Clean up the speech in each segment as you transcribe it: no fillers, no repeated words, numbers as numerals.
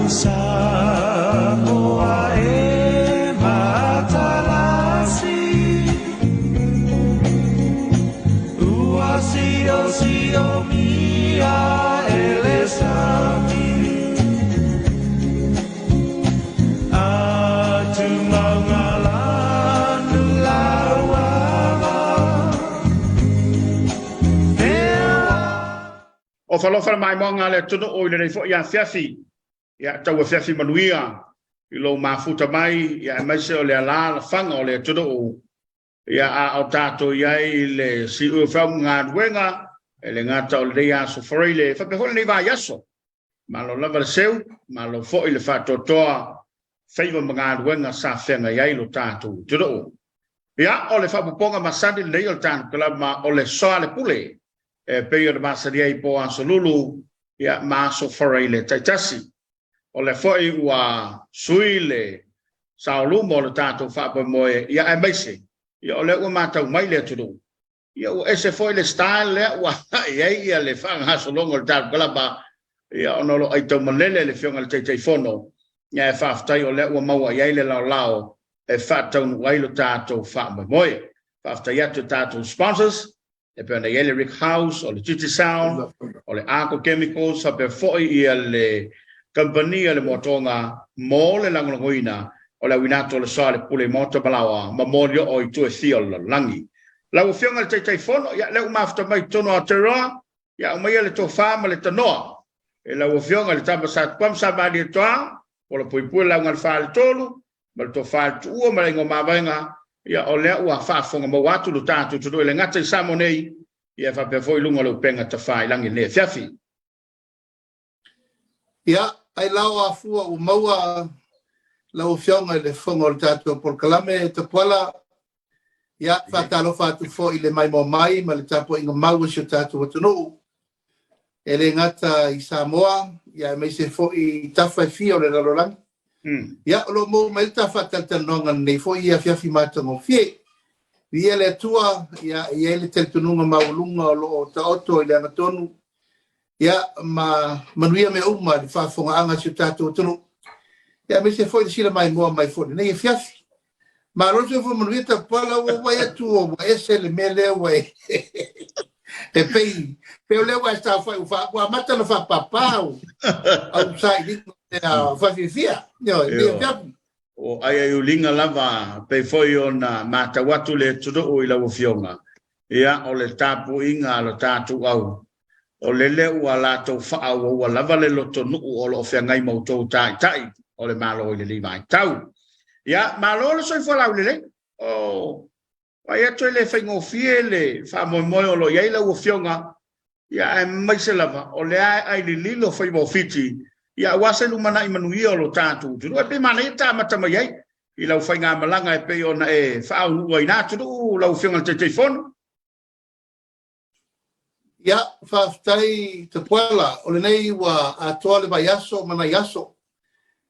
Samoa e matalasi Ua siosiomia e le sami Atu mauga lauala Ofo alofa le maimoaga a le atunuu i lenei foi afiafi. Ia, tau afiafi manuia i lou mafuta mai, ia aemaise o le alaalafaga o le atunuu. Ia, a o tatou i ai i le siui o feau ma galuega, e le gata o lenei aso Faraile, faapea foi lenei vaiaso. Malo lava le seu, malo foi le faatoatoa, faiva ma galuega sa feagai ai lo tatou atunuu. Ia, o le faaopoopoga masani lenei o le tatou kalama o le Soalepule, e pei ona masani ai po aso Lulu, ia, ma aso Faraile taitasi. O lea foi ua sui le saoluma o le tatou faamoemoe, ia aemaise, ia o lea ua matau mai le atunuu, ia ua ese foi le style lea ua i ai ia le faagasologa o le tatou kalama, ia ona o lo o aitaumalele le Afioga i le Taitaifono, ia ae faafetai o lea ua maua i ai le laolao e faataunuu ai lo tatou faamoemoe. Faafetai atu i tatou sponsors, e pei ona i ai le Rick House, o le Digicel, o le Arco Chemicals, faapea foi ia le kamupani a le Moatoga mo le lagolagoina o le auina atu o le Soalepule i Maota Malaoa ma Molioo i itu e fia o le lalolagi. Lau Afioga i le Taitaifono, ia lea ua mafuta mai i totonu o Aotearoa, ia aumaia le tofa ma le tanoa e lau Afioga i le Tama Sa Tupua ma Sa Malietoa, Polapuipui le lauga a le Faletolu, ma le tofa i le Tuua ma le Aiga o Mavaega, ia o lea ua faafofoga maua atu lo tatou atunuu e le gata i Samoa nei, ia faapea foi i luga o le upega tafailagi i lenei afiafi. Ia, ai la o afua ua maua lau Afioga i le Fofoga o le tatou polokalame Tapuala. Ia, faatalofa atu foi i le maimoa mai ma le tapuaiga mau a si o tatou atunuu, e le gata i Samoa, ia aemaise foi i tafa e fia o le lalolagi. Ia, o lo o maua mai le ta faatalatalanoaga lenei foi afiafi matagofie. Viia le Atua, ia, e i ai le talitonuga maualuga o lo o taoto i le agatonu, ia, ma manuia mea uma i le faafofogaaga a si o tatou atunuu, ia, aemaise foi le sila maimoa mai foi i lenei afiafi. Malo le soifua manuia Tapuala, ua ou vaai atu ua ese le mea lea ua e e pei pei o lea ua e saofai ua amata ona faapapa au au sailiga lea faafiafia ioe lenei afiafi. O aiaiuliga lava pei foi ona matau atu le atunuu i lau Afioga, ia o le tapuaiga a lo tatou au, o lele ua latou faaauaua lava le lotonuu o lo o feagai ma outou taitai o le Malo i lenei vaitau. Ia, malo le soifua laulelei. O vaai atu e le faigofie le faamoemoe o lo o i ai lau Afioga, ia aemaise lava o lea e ai lililo faiva o Fiti, ia aua se lumanai manuia o lo tatou atunuu. E pei manaia ta amata mai ai i lau faigamalaga e pei ona e faauluua i na atunuu lau Afioga i le Taitaifono. Ia, faafetai Tapuala, o lenei ua atoa le vaiaso ma nai aso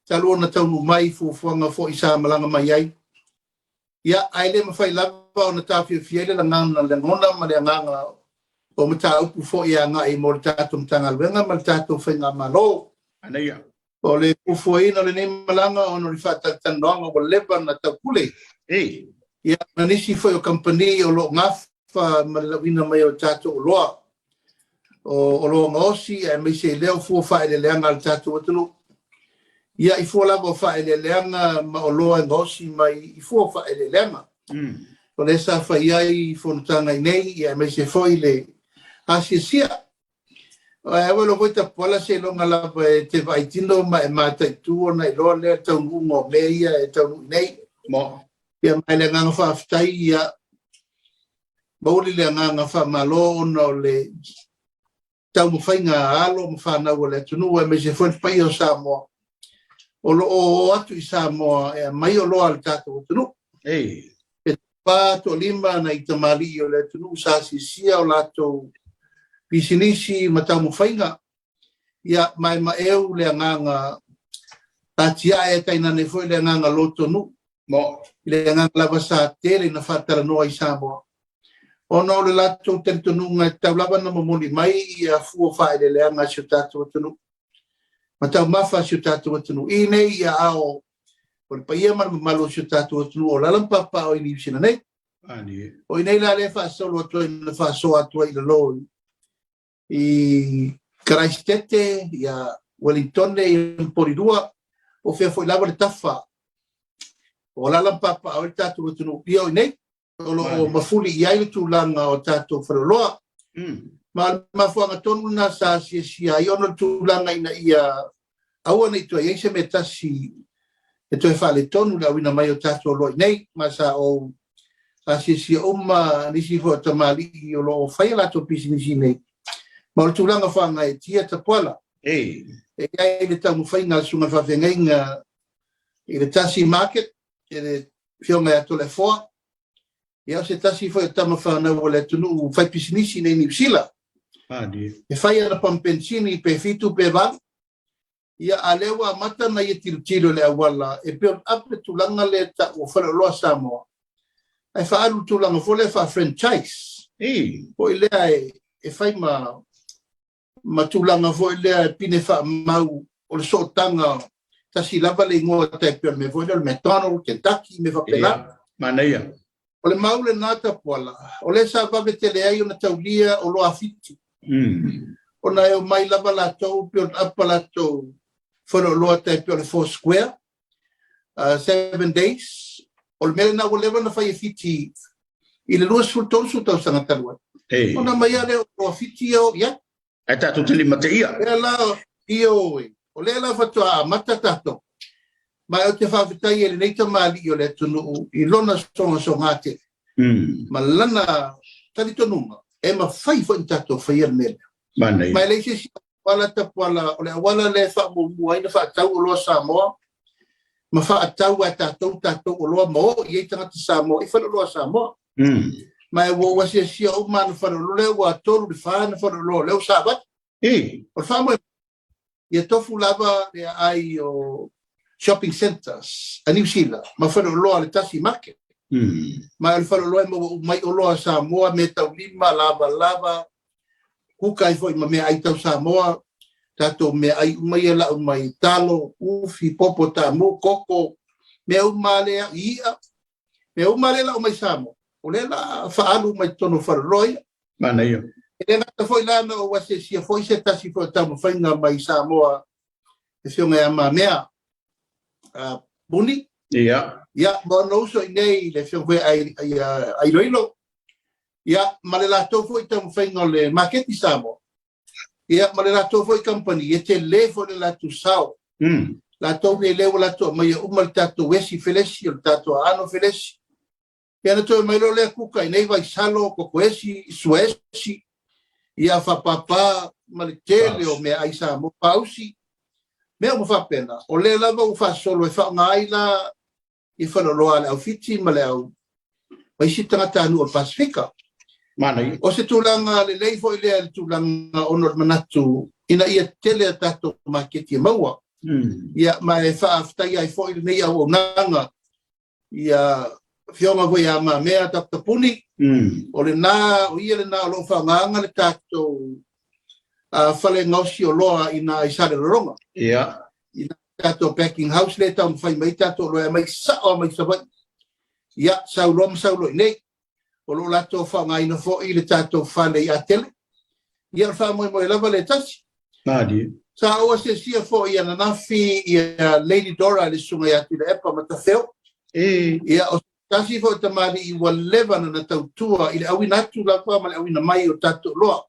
talu ona taunuu mai i fuafuaga foi sa malaga mai ai. Ia, ae le mafai lava ona taofiofia ai le lagona, lagona ma le agaga o mataupu foi e agai mo le tatou Matagaluega ma le tatou Faigamalo. Manaia. O le fuafuaina o lenei malaga ona o le faatalatalanoaga ua leva ona taupule. Ei. Ia, ma nisi foi o kamupani o lo o gafa ma le lauina mai o tatou oloa, o oloa gaosi aemaise i lea o fua faaeleeleaga a le tatou atunuu. Ia, i fua lava o faaeleeleaga ma oloa e gaosi mai i fua faaeleeleaga. O lea sa fai ai fonotaga i nei, ia aemaise foi le asiasia. Ae aua iloa foi Tapuala seiloga lava e te vaai tino ma e mataitu ona iloa lea le taunuuga o mea ia e taunuu i nei. Mo. Ia ma le agaga faafetai ia momoli le agaga faamalo ona o le taumafaiga a alo ma fanau a le atunuu aemaise foi le paia o Samoa o lo o o atu i Samoa e aumai oloa a le tatou atunuu. Ei. E toafa toalima nai tamalii o le atunuu sa asiasia o latou pisinisi ma taumafaiga, ia maemaeu le agaga atiae tainane foi le agaga lotonuu, Mo. i le agaga lava sa tele ina faatalanoa i Samoa, ona o le latou talitonuga e tatau lava ona momoli mai ia fua faaeleeleaga a si o tatou atunuu. ma taumafa a si o tatou atunuu i nei i aao o le paia ma le mamalu o si o tatou atunuu o alaala ma papaaao i Niu Sila nei. O i nei la lea e faasolo atu ai na faasoa atu ai i lalo i Karaisitete, ia Welingtone, ia Porirua, o fea foi lava le tafa o alaala ma papaaao ai le tatou atunuu, ia o i nei o lo o mafuli i ai le tulaga o tatou faleoloa. Ma o le mafuaaga tonu lena sa asiasia ai ona o le tulaga ina ia aua ne i toe i ai se mea tasi e toe faaletonu le auina mai o tatou oloa i nei. Ma sa ou asiasia uma nisi foi o tamalii o lo o fai a latou pisinisi i nei. Ma o le tulaga faagaeetia Tapuala. E i ai le taumafaiga a le Susuga i le Faafeagaiga i le Tasi Market, i le Afioga ia Toleafoa, ia o se tasi foi o tama fanau a le atunuu fai pisinisi nei i Niu Sila. E fai ana pamu penisini pe 7 pe 8, ia a lea ua amata ona ia tilotilo i le auala e build up le tulaga lea e tau o Faleoloa Samoa, ae faaalu le tulaga foi lea faa-franchise. Foi lea e fai ma ma tulaga foi lea e pine faamau o le sootaga tasi lava le igoa tai pei o le mea foi lea o le McDonald, Kentucky, mea faapena. Ia, manaia. O le mau lena Tapuala, o lea sa vave tele ai ona taulia oloa a Fiti. Ona e omai lava latou build up a latou faleoloa tai pei o le Four Square, 7 days. O le mea lena ua leva ona fai e Fiti i le 20, 30 tausaga talu ai. Ona mai lava lea o oloa Fiti ia o i ai. Ae tatou te limateia. Lea la, ioe, o lea la faatoa amata tatou. Ma ou te faafetai ai i lenei tamalii o le atunuu i lona sogasoga tele ma lana talitonuga e mafai foi ona tatou faia le mea lea. Manaia. Ma e leai se isi auala Tapuala, o le auala lea e faamuamua ai ona faatau oloa Samoa ma faatau a e tatou tatou oloa ma o i ai tagata Samoa i faleoloa Samoa. Ma e ua ou asiasia uma ana faleoloa, lea ua 3 i le 4 ana faleoloa, lea ua savali. O le faamoemoe, ia tofu lava le aai o shopping centres a Niu Sila ma faleoloa a le tasi market. Ma o le faleoloa e maua uma ai oloa a Samoa, meataulima, lavalava, kuka ai foi ma meaai tau Samoa, tatou meaai uma ia lau mai talo, ufi, popo, taamu, koko, mea uma lea, i'a, mea uma lea lau mai Samoa, o lea la faaalu uma i totonu o faleoloa ia. Manaia. E le gata foi la na ou asiasia foi se tasi foi o taumafaiga mai Samoa, le Afioga ia Mamea Puni. Ia. Ia, ma ona uso i nei le Afioga foi Ailoilo. Ia, ma le latou foi taumafaiga o le maketi Samoa. Ia, ma le latou foi kamupani, e tele foi le latou sao. Latou nei lea ua latou aumaia uma le tatou esi felesi, o le tatou aano felesi. Ia, na toe mai loa lea kuka i nei vaisalo, kokoesi, suaesi, ia, faapapa ma le tele o meaai Samoa, pausi, mea uma faapena. O lea lava ua faasolo e faaaoga ai la i faleoloa a le au Fiti ma le au ma isi tagatanuu o le Pasefika. Manaia. O se tulaga lelei foi lea i le tulaga ona o le manatu ina ia tele a tatou maketi e maua. Ia, ma e faafetaia ai foi lenei auaunaga ia Afioga foi ia Mamea Taputapuni, o lena, o ia lena o lo o faaaogaina le tatou fale gaosi oloa i ina i Salelologa. Ia. I tatou packing house lea e taumafai mai tatou oloa e aumai sao lava mai Savaii. Ia, sau loa ma sau loa i inei. O lo o latou faaaogaina foi le tatou fale i Atele. Ia, o le faamoemoe lava lea e tasi. Malie. Sa ou asiasia foi ananafi ia Lady Dora le susuga ia Tuilaepa Matafeo. Ia, o se tasi foi o tamalii ua leva ona na tautua i le auina atu lava ma le auina mai o tatou oloa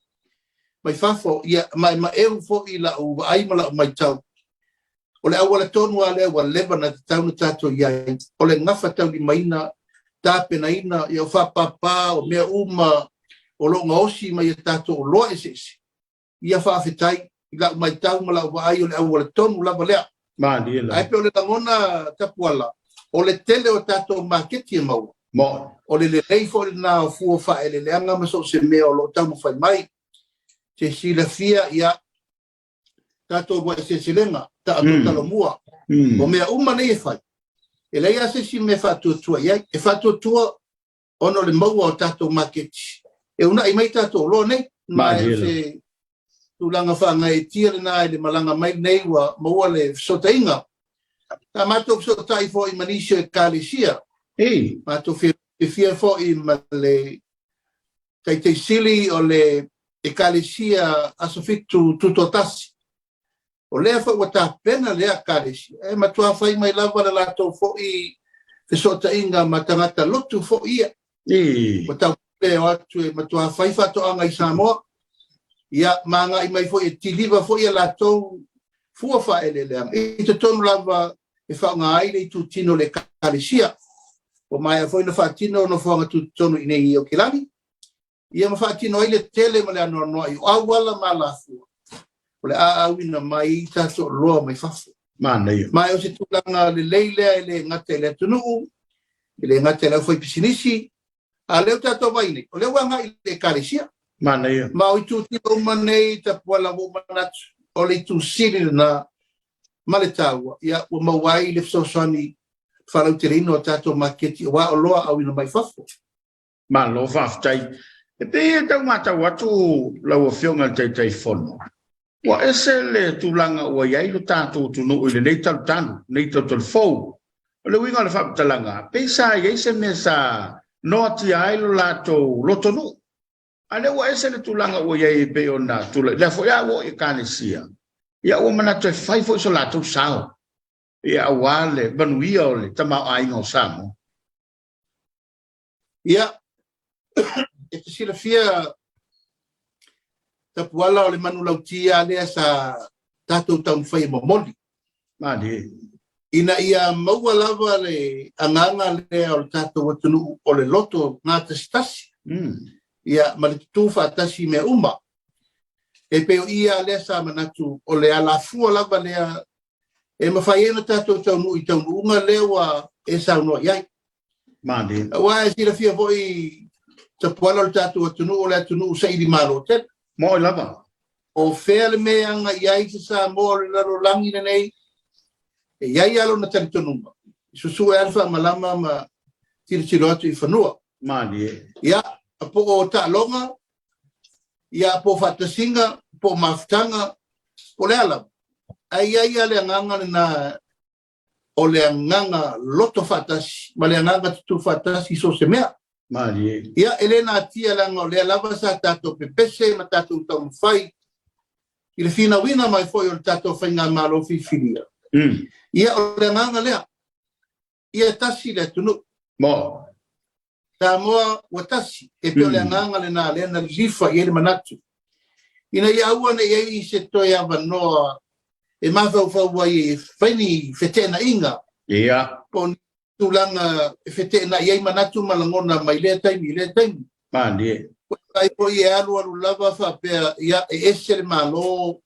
mai fafo. Ia, maemaeu foi lau vaai ma lau matau. O le auala tonu lava lea ua leva ona tatau ona tatou i ai, o le gafataulimaina, tapenaina, ia o faapapa, o mea uma o lo o gaosi mai e tatou oloa eseese. Ia faafetai i lau matau ma lau vaai o le auala tonu lava lea. Malie lava. Ae pei o le lagona Tapuala, o le tele o tatou maketi e maua. Moni. O le lelei foi lena o fua faaeleeleaga ma so o se mea o lo o taumafai mai. Se silafia, ia, tatou uluai seleselega, tatou talomua, o mea uma nei e fai, e leai lava se isi mea e faatuatua i ai. E faatuatua ona o le maua o tatou maketi e uunai mai tatou oloa nei. Ma o se Tulaga faagaeetia lena i le malaga mai lenei ua maua le fesootaiga. Sa matou fesootai foi ma nisi o Ekalesia. Ei. Matou fiafia foi ma le Taitaisili o le Ekalesia Aso Fitu Tutoatasi. O lea foi ua tapena lea Ekalesia, e matua fai mai lava le latou foi fesootaiga ma tagata lotu foi ia. Ei. Ua taupule e o atu e matua fai faatoaga i Samoa, ia, ma agai mai foi e tiliva foi a latou fua faaeleeleaga i totonu lava e faaaoga ai le itutino o le Ekalesia. Ua maea foi ona faatino nofoaga tutotonu i inei i Aukilani, ia ma faatino ai le tele ma le anoanoai o auala ma alafua o le a auina mai ai tatou oloa mai fafo. Manaia. Ma o se tulaga lelei lea e le gata i le atunuu, e le gata i le aufaipisinisi, a o lea ua tatou vaai nei, o lea ua agai i le Ekalesia. Manaia. Ma o itutino uma nei, Tapuala, ua ou manatu, o le itu sili lena ma le taua, ia, ua maua ai le fesoasoani faalauteleina o tatou maketi aua oloa auina mai fafo. Malo faafetai. E pei e tau matau atu lau Afioga i le Taitaifono, ua ese le tulaga ua i ai lo tatou atunuu i lenei talutalu, lenei talutalu fou. O le uiga o le faamatalaga, pei sa i ai se mea sa noatia ai lo latou lotonuu. A lea ua ese le tulaga ua i ai e pei ona tulai, lea foi a ua oo i Ekalesia, ia ua manatu e fai foi so latou sao, ia aua le manuia o le tamaoaiga o Samoa. Ia, e te silafia Tapuala o le manulauti lava lea sa tatou taumafai e momoli. Malie. Ina ia maua lava le agaga lea o le tatou atunuu o le loto gatasitasi. Ia, ma le tutū faatasi i mea uma. E pei o i lava lea sa manatu o le alafua lava lea e mafai ai ona tatou taunuu i taunuuga lea ua e saunoa i ai. Malie. Aua e silafia foi Tapuala o le tatou atunuu o le atunuu saili malo tele. Moe lava. O fea le mea e agai i ai se Samoa o le lalolagi lenei, e i ai lava lona talitonuga, e susue lava le faamalama ma tilotilo atu i fanua. Malie. Ia, po o taaloga, ia po o faatasiga, po o mafutaga, po o le a lava. Ae i ai lava le agaga lena o le agaga loto faatasi ma le agaga tutū faatasi i so o se mea. Malie. Ia, e le natia leaga o lea lava sa tatou pepese ma tatou taumafai i le finauina mai foi o le tatou faigamalo filifilia. Ia, o le agaga lea. Ia tasi le atunuu. Mo. Samoa ua tasi, e pei o le agaga lena lea na lilifa i ai le manatu, ina ia aua ne i i ai se toe avanoa e mafaufau ai e fai ni feteenaiga po o ni tulaga e feteenai ai manatu ma lagona mai lea taimi i lea taimi. Malie. Ua vaai foi e alualu lava faapea, ia, e ese le Malo,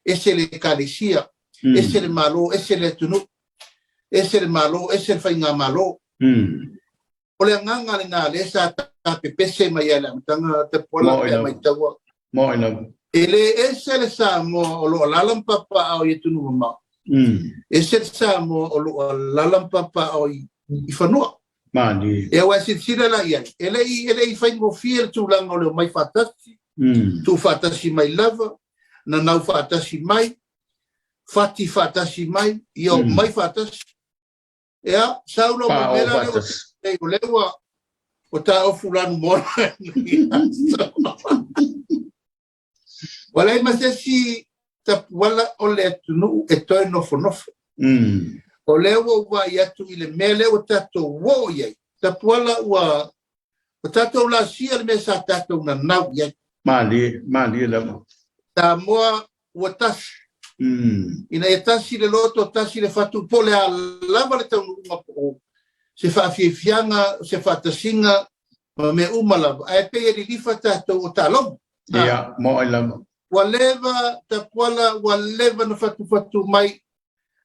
ese le Ekalesia, ese le Malo, ese le atunuu. Ese le Malo, ese le Faigamalo. O le agaga lena lea sa tapepese mai ai i le amataga Tapuala pe a maitaua. E le ese le Samoa o lo o alaala ma papaaao i atunuu mamao, ese le Samoa o lo o alaala ma papaaao i fanua. E aua e silasila la i ai, e le i, e le i faigofie le tulaga o le omai faatasi, tuufaatasi mai lava, nanau faatasi mai, fati faatasi mai, ia omai faatasi. Ia, sau lou mamela lea ua nei, o lea ua ua taofu lanumoana. Ua leai ma se isi tapuala o le atunuu e toe nofonofo. O lea ua ou vaai atu i le mea lea ua tatou oo i ai, tapuala ua Ua tatou lasia le mea sa tatou nanau i ai. Malie, malie lava. Samoa ua tasi. Ina ia tasi le loto, tasi le fatu, po o le a lava le taunuuga po o se faafiafiaga, se faatasiga ma mea uma lava, ae pei e lilifa tatou o taaloga. Ia, moe lava. Ua leva, Tapuala, ua leva na fatufatu mai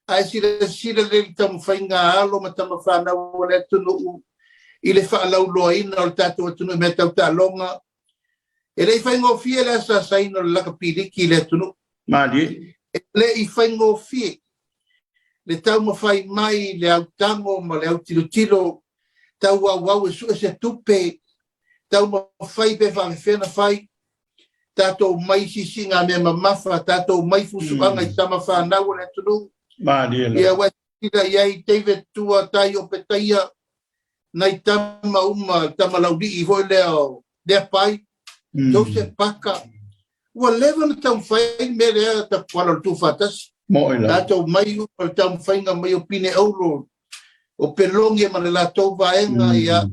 Ae silasila lelei i le taumafaiga a alo ma tama fanau o le atunuu i le faalauiloaina o le tatou atunuu i mea tau taaloga. E le i faigofie le asaasaina o le lakapi liki i le atunuu. Malie. E le i faigofie le taumafai mai le autago ma le autilotilo tau auau e sue se tupe, taumafai pe faafefea ona fai. Tatou omai i siisiiga mea mamafa, tatou omai i fusuaga i tama fanau o le atunuu. Malie lava. Ia ua silasila i ai David Tua Tai Opetaia, nai tama uma, tama laulii foi lea o Leapai, Joseph Paka. Ua leva ona taumafai le mea lea Tapuala o le Tuufaatasi. Moe lava. Tatou omai uma le taumafaiga mai o Pine Auro, o Peloge ma le latou vaega, ia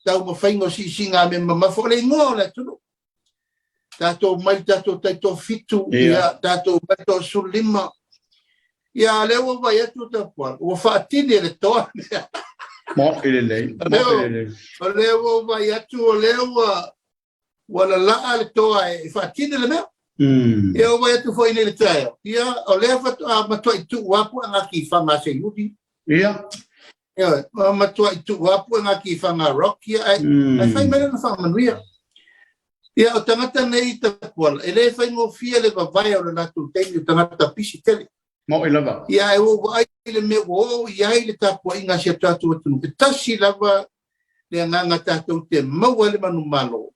taumafaiga o siisiiga mea mamafa o le igoa o le atunuu. Tatou omai le tatou taitoafitu, ia, tatou omai le toasefululima. Ia, a o lea ua vaai atu Tapuala, ua faatini e le toa lea. Moe lelei, moe lelei. O lea ua vaai atu, o lea ua ua lalaa le toa e faatini le mea. Ia, ua vaai atu foi nei i le taeao, ia, o lea faatoa matuai tuu lava puega tifaga a Seiuli. Ioe, ua matuai tuu lava puega tifaga a Rock, ia, ae, ae fai mai lana faamanuia. Ia, o tagata nei Tapuala, e le faigofie le vavae o le latou taimi, o tagata pisi tele. Moe lava. Ia, ae ua ou vaai i le mea ua oo i ai le tapuaiga a si o tatou atunuu, e tasi lava le agaga tatou te maua ai le manumalo,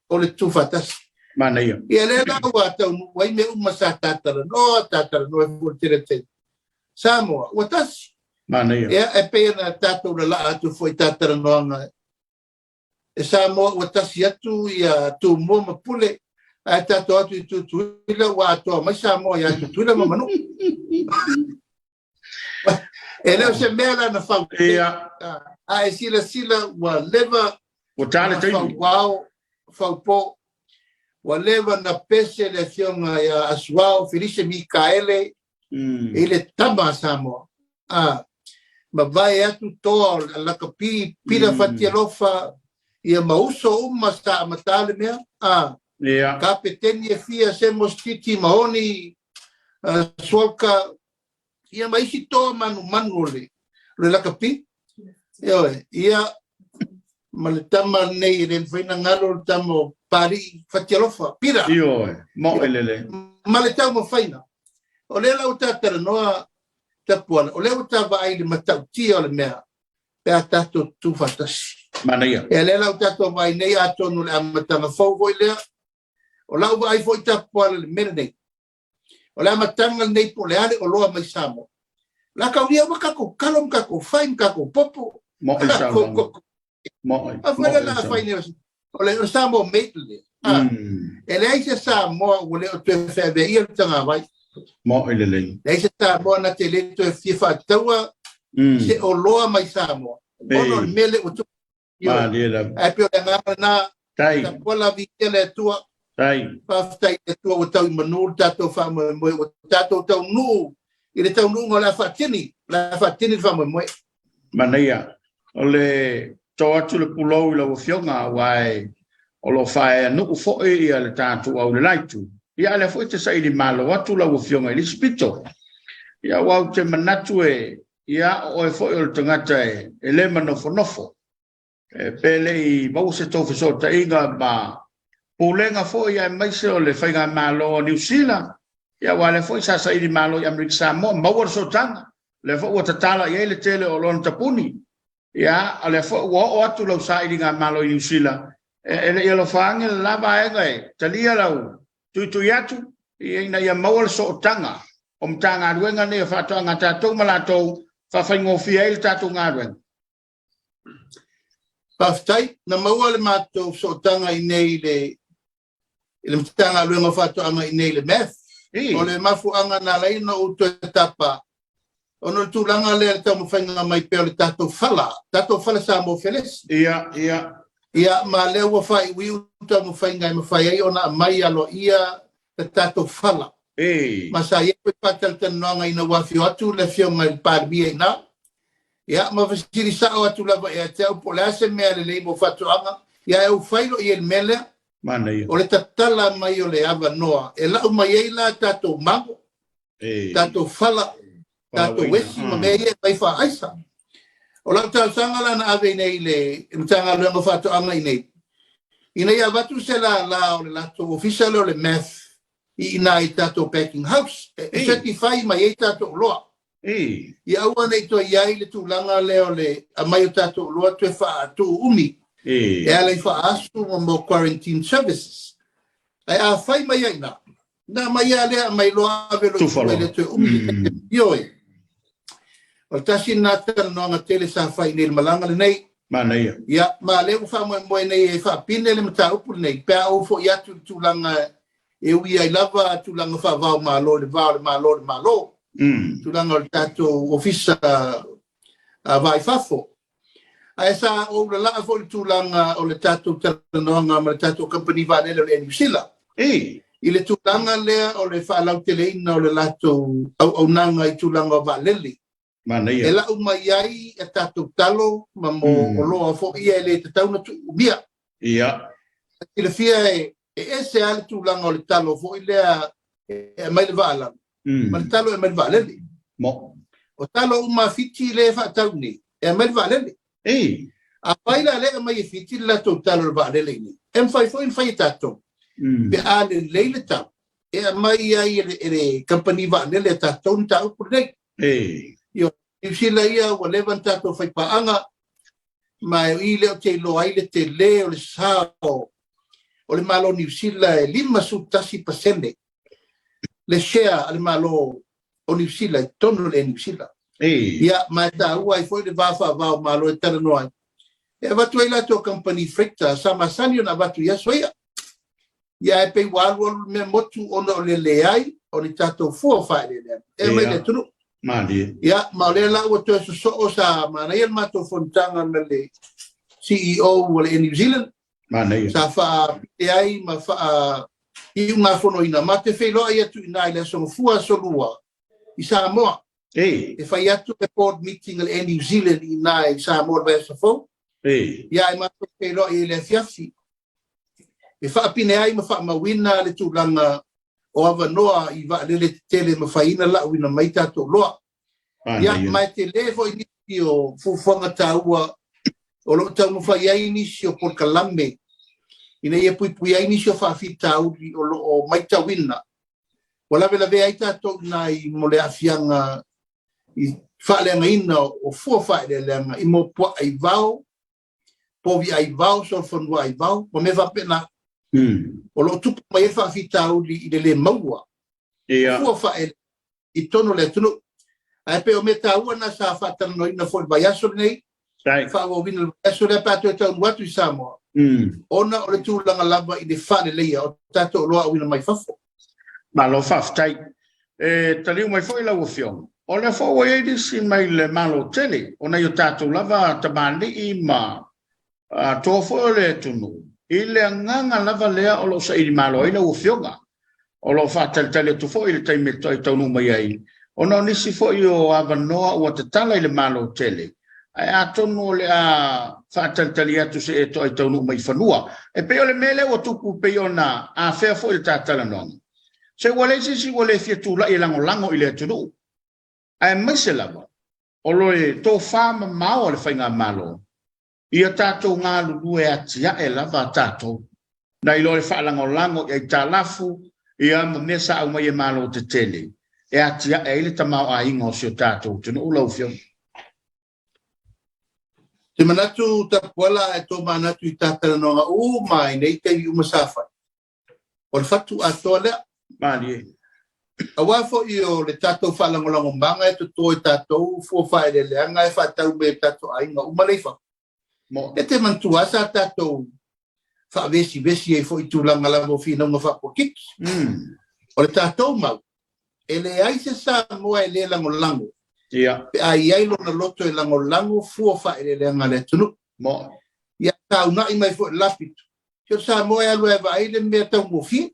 o le tutufaatasi. Manaia. Ia lea la ua taunuu ai mea uma sa ta talanoa, ta talanoa ai foi i le tele o taimi. Samoa, ua tasi. Manaia. Ia, e pei ona tatou lalaa atu foi i ta talanoaga, e Samoa ua tasi atu ia Tumua ma Pule, ae tatou atu i Tutuila ua atoa mai Samoa ia Tutuila ma Manua. E le o se mea la na fau. Ia. A e silasila ua leva Ua ta le taimi. Fau ao, fau po. Ua leva na pese le afioga ia Asuao Felise Mikaele i le tama a Samoa. A mavae atu toa o le lakapi Pita Fatialofa ia ma uso uma sa amata le mea. A Kapeteni e fia Semo Stiti Mahoni Sualka ia ma isi toa manumanu o le o le lakapi. Ioe, ia ma le tama lenei e le mafai ona galo le tama o Palii Fatialofa, Pira. Ioe, moe lelei. Ma le taumafaiga. O lea la ua ta talanoa Tapuala, o lea ua ta vaai i le matautia o le mea pe a tatou tutu faatasi. Manaia. Ia lea la ua tatou vaai nei atonu o le amataga fou foi lea. O lau vaai foi Tapuala i le mea lenei, O le amataga lenei po o le a le oloa mai Samoa. O le a kaulia uma tatou talo ma tatou fai ma tatou popo. Moe saunoaga. Moe. A foi le la fai nei o le Samoa made le. E leai se Samoa ua le o toe feaveaia le tagavai. Moe lelei. Leai se Samoa na te le toe fia faataua se oloa mai Samoa. Ona o le mea lea ua tupu. Malie lava. Ae pei o le agaga lena. Tai. Tapuala viia le Atua. Tai. Faafetai i le Atua ua tau i manu le tatou faamoemoe, ua tatou taunuu i le taunuuga o le a faatini, o le a faatini le faamoemoe. Manaia. O le to atu le pulou i lau Afioga aua e o lo o faeanuu foi ia le tatou au i le la itu. Ia a o lea foi e te saili malo atu lau Afioga i le isi pito. Ia aua ou te manatu e Ia, o oe foi o le tagata e le manofonofo, pe le i maua se tou fesootaiga ma Pulega foi aemaise o le Faigamalo a Niu Sila, ia aua o lea foi sa saili malo i Amerika Samoa, maua le sootaga, o lea foi ua tatala i ai le tele o lona tapuni, ia, o lea foi ua oo atu lau sailigamalo i Niu Sila, e le i alofa ane le la vaega e talia lau tuitui atu ina ia maua le sootaga o Matagaluega nei o Faatoaga a tatou ma latou faafaigofie ai le tatou galuega. Faafetai. Na maua le matou sootaga i inei i le i le Matagaluega o Faatoaga i inei i le MAF. O le mafuaaga na ala ai ona ou toe tapa, ona o le tulaga lea i le taumafaiga mai pea o le tatou fala, tatou fala Samoa felesi. Ia, ia. Ia, ma lea ua faaiuiu taumafaiga e mafai ai ona aumai aloaia le tatou fala. Ma sa i ai foi faatalatalanoaga ina ua afio atu le Afioga i le Palemia i ina. Ia, ma fesili sao atu lava ia te au po o le a se mea lelei mo faatoaga, ia ae ou fai loa i ai i le mea lea. Manaia. O le tatala mai o le avanoa e lau mai ai la tatou mago, tatou fala, tatou esi ma mea ia e fai faaaisa. O lau talosaga la na ave i nei i le Matagaluega o Faatoaga i nei, ina ia avatu se lala o le latou ofisa lea o le MAF i ina i tatou packing house e certify mai ai tatou oloa. Ia aua ne i toe i ai le tulaga lea o le aumai o tatou oloa toe faatuuumi e ala i faaasu ma mo quarantine services. Ae a fai mai ai ina, na aumai lava lea aumai loa ave loa i tua e le toe umi se taimi. Ioe. O le tasi lena talanoaga tele sa fai i nei le malaga lenei. Manaia. Ia, ma lea ua faamoemoe nei e faapine le mataupu lenei pe a ou foi atu i le tulaga e ui ai lava tulaga faavao Malo i le va o le Malo i le Malo, tulaga o le tatou Ofisa Va i Fafo. Ae sa ou lalaa foi i le tulaga o le tatou talanoaga ma le tatou kamupani vaalele o le Air New Zealand. I le tulaga lea o le faalauteleina o le latou auaunaga i tulaga o vaalele. Manaia. E lau mai ai a tatou talo ma mo oloa foi ia e le tatau ona tuuumia. Ia. Silafia e ese lava le tulaga o le talo foi lea e aumai le vaa lalo ma le talo e aumai le vaalele. Mo. O talo uma a Fiti lea e faatau nei, e aumai le vaalele. Ei. Afai la lea e aumai e Fiti le latou talo i le vaalele i inei, e mafai foi ona fai e tatou. Pe a lelei le tau, e aumai ai e le kamupani vaalele a tatou le mataupu lenei. Ei. Ioe. Niu Sila ia ua leva ona tatou faipaaga, ma o i lea ou te iloa ai le tele o le sao o le Malo o Niu Sila e 51% le share a le Malo o Niu Sila i totonu o le Air New Sila. Ia, ma e taua ai foi le va faava o Malo e talanoa ai. E avatu ai latou kamupani freighter sa masani ona avatu i aso ia. Ia ae pei ua alualu le mea motu ona o le leai o ni tatou fua faaeleeleaga e aumai i le atunuu. Malie. Ia, ma o lea la ua toe sosoo sa manaia le matou fonotaga ma le CEO o le Air New Zealand. Manaia. Sa faapite ai ma faaiugafonoina. Ma te feiloai atu i ina i le Aso Gafua, Aso Lua i Samoa. Ei. E fai atu le board meeting a le Air New Zealand i ina i Samoa i le vaiaso fou. Ei. Ia, ae matou feiloai i le afiafi e faapine ai ma faamauina le tulaga o avanoa i vaalele tetele e mafai ona lauina mai tatou oloa. Ia, ma e tele foi nisi o fuafuaga taua o lo o taumafai ai nisi o polokalame ina ia puipuia ai nisi o faafitauli o lo o matauina ua lavelavea ai tatou i nai mo le aafiaga i faaleagaina o fua faaeleeleaga i mo puaa i vao povi aivao, solofanua aivao, ma mea faapena. O lo o tupu mai ai faafitauli i le le maua o fua faaeleeleaga i totonu o le atunuu. Ae pei o mea taua na sa faatalanoaina foi i le vaiaso lenei, faaauauina i le vaiaso lea pe a toe taunuu atu i Samoa, ona o le tulaga lava i le faaleleia o tatou oloa auina mai fafo. Malo faafetai. E taliu mai foi lau Afioga, o lea foi ua i ai nisi mai le Malo tele o nai o tatou lava tamalii ma toa foi o le atunuu i le agaga lava lea o lo o saili malo ai lau Afioga. O lo o faatalitali atu foi i le taimi e taunuu mai ai, ona o nisi foi o avanoa ua tatala i le Malo tele, ae atonu o le a faatalitali atu se e toai taunuu mai i fanua. E pei o le mea lea ua tupu pei ona afea foi i le ta talanoaga. Se ua leai se isi ua le fia tulai e lagolago i le atunuu, aemaise lava o le tofa mamao a le Faigamalo ia tatou galulue atiae lava tatou, nai lo le faalagolago i aitalafu ia ma mea sa aumai e Malo tetele e atiae ai le tamaoaiga o si o tatou atunuu lau Afioga. Te manatu Tapuala ae tomanatu i ta talanoaga uma i nei taimi uma sa fai. O le fatu atoa lea. Malie. Aua foi o le tatou faalagolagomaga e toto e tatou fua faaeleeleaga e faatau mai e tatou aiga uma lea i fafo. E te manatua lava sa tatou faavesivesi ai foi i tulaga lava o finauga faapolokiki. O le tatou mau, e leai se Samoa e le lagolago pe a i ai lona loto e lagolago fua faaeleeleaga a le atunuu. Ia taunai mai foi le lapito Se o Samoa e alu e vaai le mea taugofie.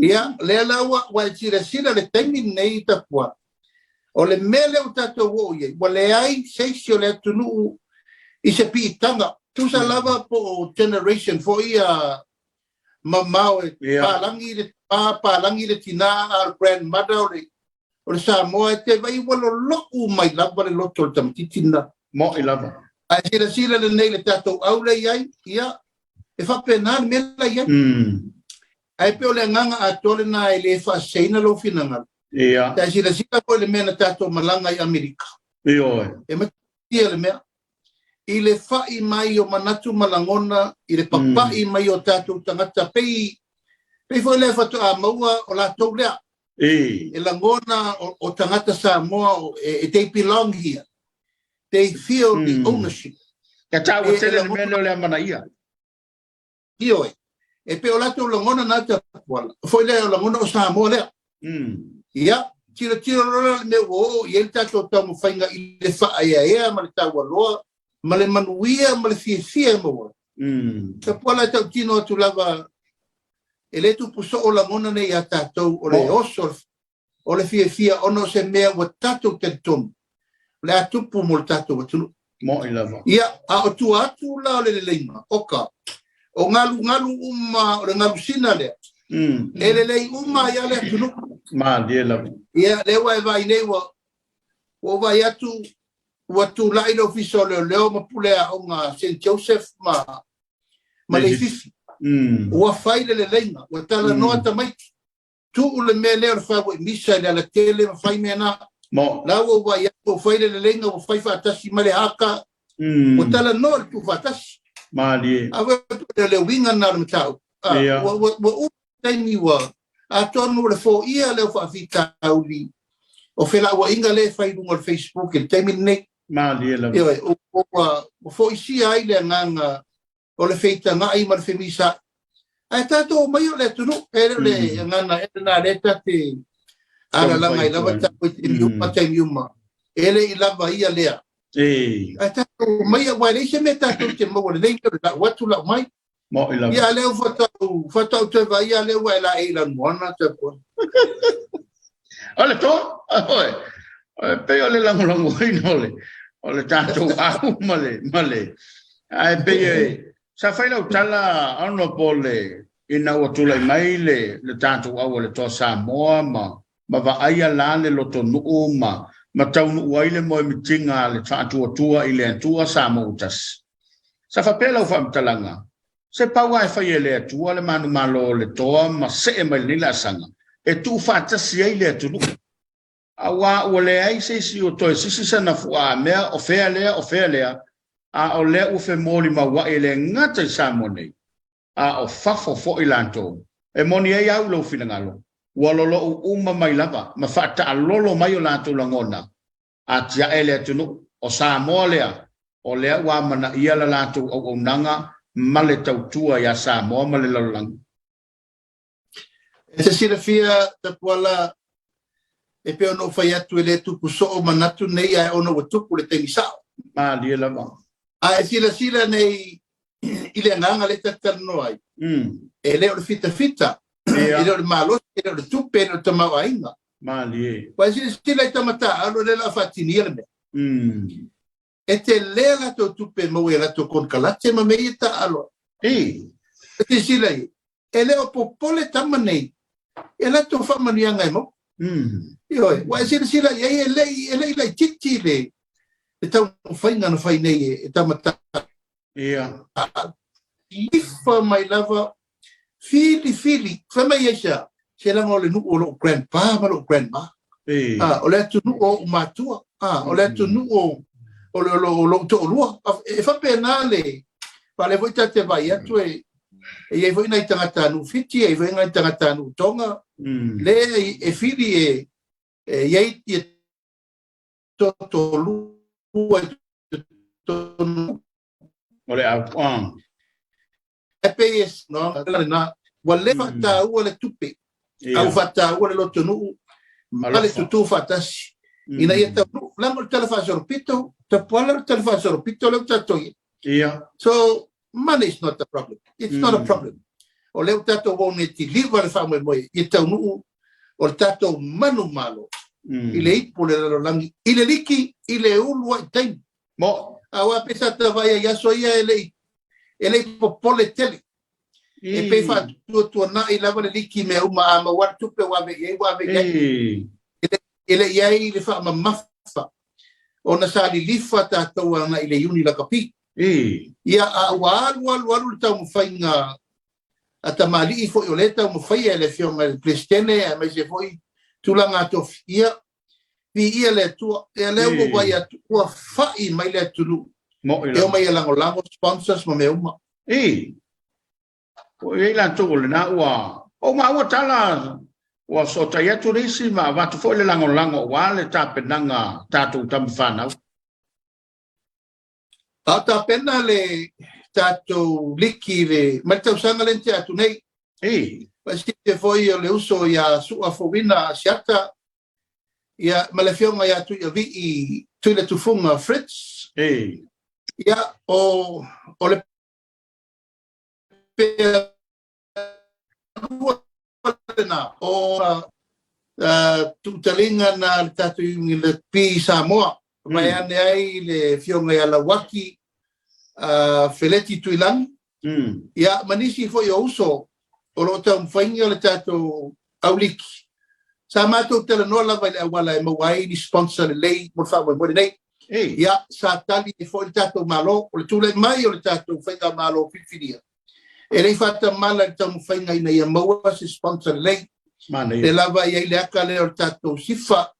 Ia, lea la ua, ua e silasila le taimi lenei Tapuala, o le mea lea ua tatou oo i ai, ua leai se isi o le atunuu i se piitaga, tusa lava po o generation foi ia mamao e palagi le tama, palagi le tina, a o le grandmother o le O le Samoa e te vai ua lolo'u mai lava le loto o le tamaitiiti lena. Mo'i lava. Ae silasila lenei i le tatou au lea i ai, ia, e faapena le mea la i ai. Ae pei o le agaga atoa lena e le faaseseina lou finagalo. Ia. Ae silasila foi i le mea na tatou malaga i Amerika. Ioe. E matautia le mea. I le fa'i mai o manatu ma lagona, i le papa'i mai o tatou tagata, pei Pei foi lea faatoa maua o latou lea. E. E lagona o, o tagata Samoa, o, e, they belong here. They feel mm. the hmm. ownership. Ia tāua tele le mea lea o le amanaia. Ioe. E pei o latou lagona na Tapuala. Foi lea o lagona o Samoa lea. Mm. Ia, tilotilo loa le mea ua oo i ai le tatou taumafaiga i le faaeaea ma le taualoa ma le manuia ma le fiafia e maua. Mm. Tapuala e tautino atu lava e le tupu soo lagona nei iā tatou o le oso o le fiafia ona o se mea ua tatou talitonu o le a tupu mo le tatou atunuu. Mo'i lava. Ia, a o tua atu la o le leleiga, oka, o galugalu uma o le galusina lea, mm. e lelei uma ai lava le atunuu. Malie lava. Ia, lea ua e vaai nei ua ua ou vaai atu ua tulai le Ofisa o Leoleo ma Pule Aoga St. Joseph ma ma Leififi. Mm. Ua fai le leleiga, ua talanoa mm. tamaiti. Tuu le mea lea o le faua'i misa i le alatele ma fai mea na. Mo. La ua vaai atu ua fai le leleiga, ua fai faatasi ma le haka. Mm. Ua talanoa le tuufaatasi. Malie. A ua o le uiga lena o le mataupu. Ah, Ia. Ua, ua, ua uma taimi ua, atonu o le foia lea o faafitauli o felauaiga lea e fai i luga o le Facebook i le taimi lenei. Malie lava. Ioe, ua, ua, ua foisia ai le agaga o le feitaga'i ma le femisa'i. Ae tatou omai o le atunuu, e le o le mm. agaga ea lena lea ta te alalaga ai lava tatou i taimi uma, mm. taimi uma. E le i lava ia lea. E. Ae tatou omai, aua e leai se mea tatou te maua lelei, o le lau atu, lau mai. Mo'i lava. Ia, lea ua faatoa, faatoa ou toe vaai lea ua e laei i Lanumoana, toe poa. O le toa, oe, e pei o le lagolagoina o le, o le tatou au ma le, ma le, ae pei e, sa fai lau tala Honorable ina ua tulai mai le, le tatou au o le Toa Samoa ma, ma vaaia la le lotonuu ma, ma taunuu ai le moemitiga a le Faatuatua i le Atua Samoa ua tasi. Sa faapea lau faamatalaga, Se pau lava e fai e le Atua le manumalo o le toa ma see mai lenei laasaga e tuufaatasi ai le atunuu. Aua ua leai se isi o toe sisi sana fuaamea o fea lea o fea lea, a o lea ua femolimaua'i e le gata i Samoa nei, a o fafo foi latou. E moni ai au i lou finagalo, ua lolo'u uma mai lava ma faataalolo mai o latou lagona Atiae le atunuu o Samoa lea, o lea ua amanaia la latou auaunaga ma le tautua iā Samoa ma le lalolagi. E te silafia, Tapuala, e pei ona ou fai atu e le tupu soo manatu nei ae ona ua tupu le taimi sao. Malie lava. A e silasila nei i le agaga lea ta te talanoa ai, e le o le fitafita, e le o le malosi, e le o le tupe, e le o le tamaoaiga. Malie. Ua e silasila i tama taaalo lea o le a faatinia le mea. Mm. E tele a latou tupe e maua i a latou konekarate ma mea ia e taaalo ai. E. E silasila i ai, e le o popole tama nei i a latou faamanuiaga e maua. Mm. Ioe, ua e silasila i ai e le i, e le i laitiiti le, le taumafaiga na fai nei e, e tama taaalo. Ia. Lilifa mai lava, filifili, fai mai ai se a? Se leaga o le nuu o lou grandpa ma lou grandma. E. Ah, o le atunuu o ou matua. Ah, o le atunuu o, o, le, o lou toalua. E faapena le, aua o lea foi ta te vaai atu e, e i ai foi nai tagatanuu Fiti, e i ai foi nai tagatanuu Tonga, mm. lea e fili e, e i ai ia toalua i totonu. O le au, ah. E pei e no, lena, ua le faataua le tupe, a ua faataua le lotonuu ma le tutū faatasi, ina ia taunuu. Leaga o le tala faasolopito, tapuala o le tala faasolopito lea ua tatou i ai. Ia. So, money is not the problem. It's not a problem. O lea ua tatou o nei tiliva le faamoemoe ia taunuu o le tatou manumalo i le ipu o le lalolagi, i le liki, i le uluai taimi. Mo. Aua pei sa ta vaai ai i aso ia e le i, e le i popole tele. E pei faatuatuanai lava le liki i mea uma, a maua le tupe ua ave i ai, ua ave i ai. E le i ai le faamamafa ona sa lilifa tatou agai i le Iuni Lakapi. Ia, a ua alu alu alu le taumafaiga a tamalii foi o lea e taumafaia e le Afioga i le Peresetene aemaise foi tulaga tofi, ia, viia le Atua. Ia lea ua vaai atu, ua fa'i mai le atunuu e omai e lagolago sponsors ma mea uma. Ua i ai latou o lena ua Ua maua tala ua fesootai atu le isi ma avatu foi le lagolago aua le tapenaga a tatou tama fanau. A o tapena le tatou liki le mai le tausaga lea na tea atu nei. Ei. Faasite foi o le uso ia Sua Fouina Asiata ia ma le afioga ia Tuiavii Tuiletufuga Fritz. Ei. Ia o o le pea lena o tuutaliga na le tatou Rugby i Samoa, vaeane ai le afioga ia Lauaki Feleti Tuilagi, ia ma nisi foi o uso o lo o taumafaiga le tatou auliki. Sa matou talanoa lava i le auala e maua ai ni sponsor lelei mo le faamoemoe lenei. Ia, sa tali ai foi le tatou Malo, o le tulai mai o le tatou faigamalo filifilia, E le i faatamala i le taumafaiga ina ia maua se sponsor lelei. Manaia. Lea lava e i ai le aka lea o le tatou SIFA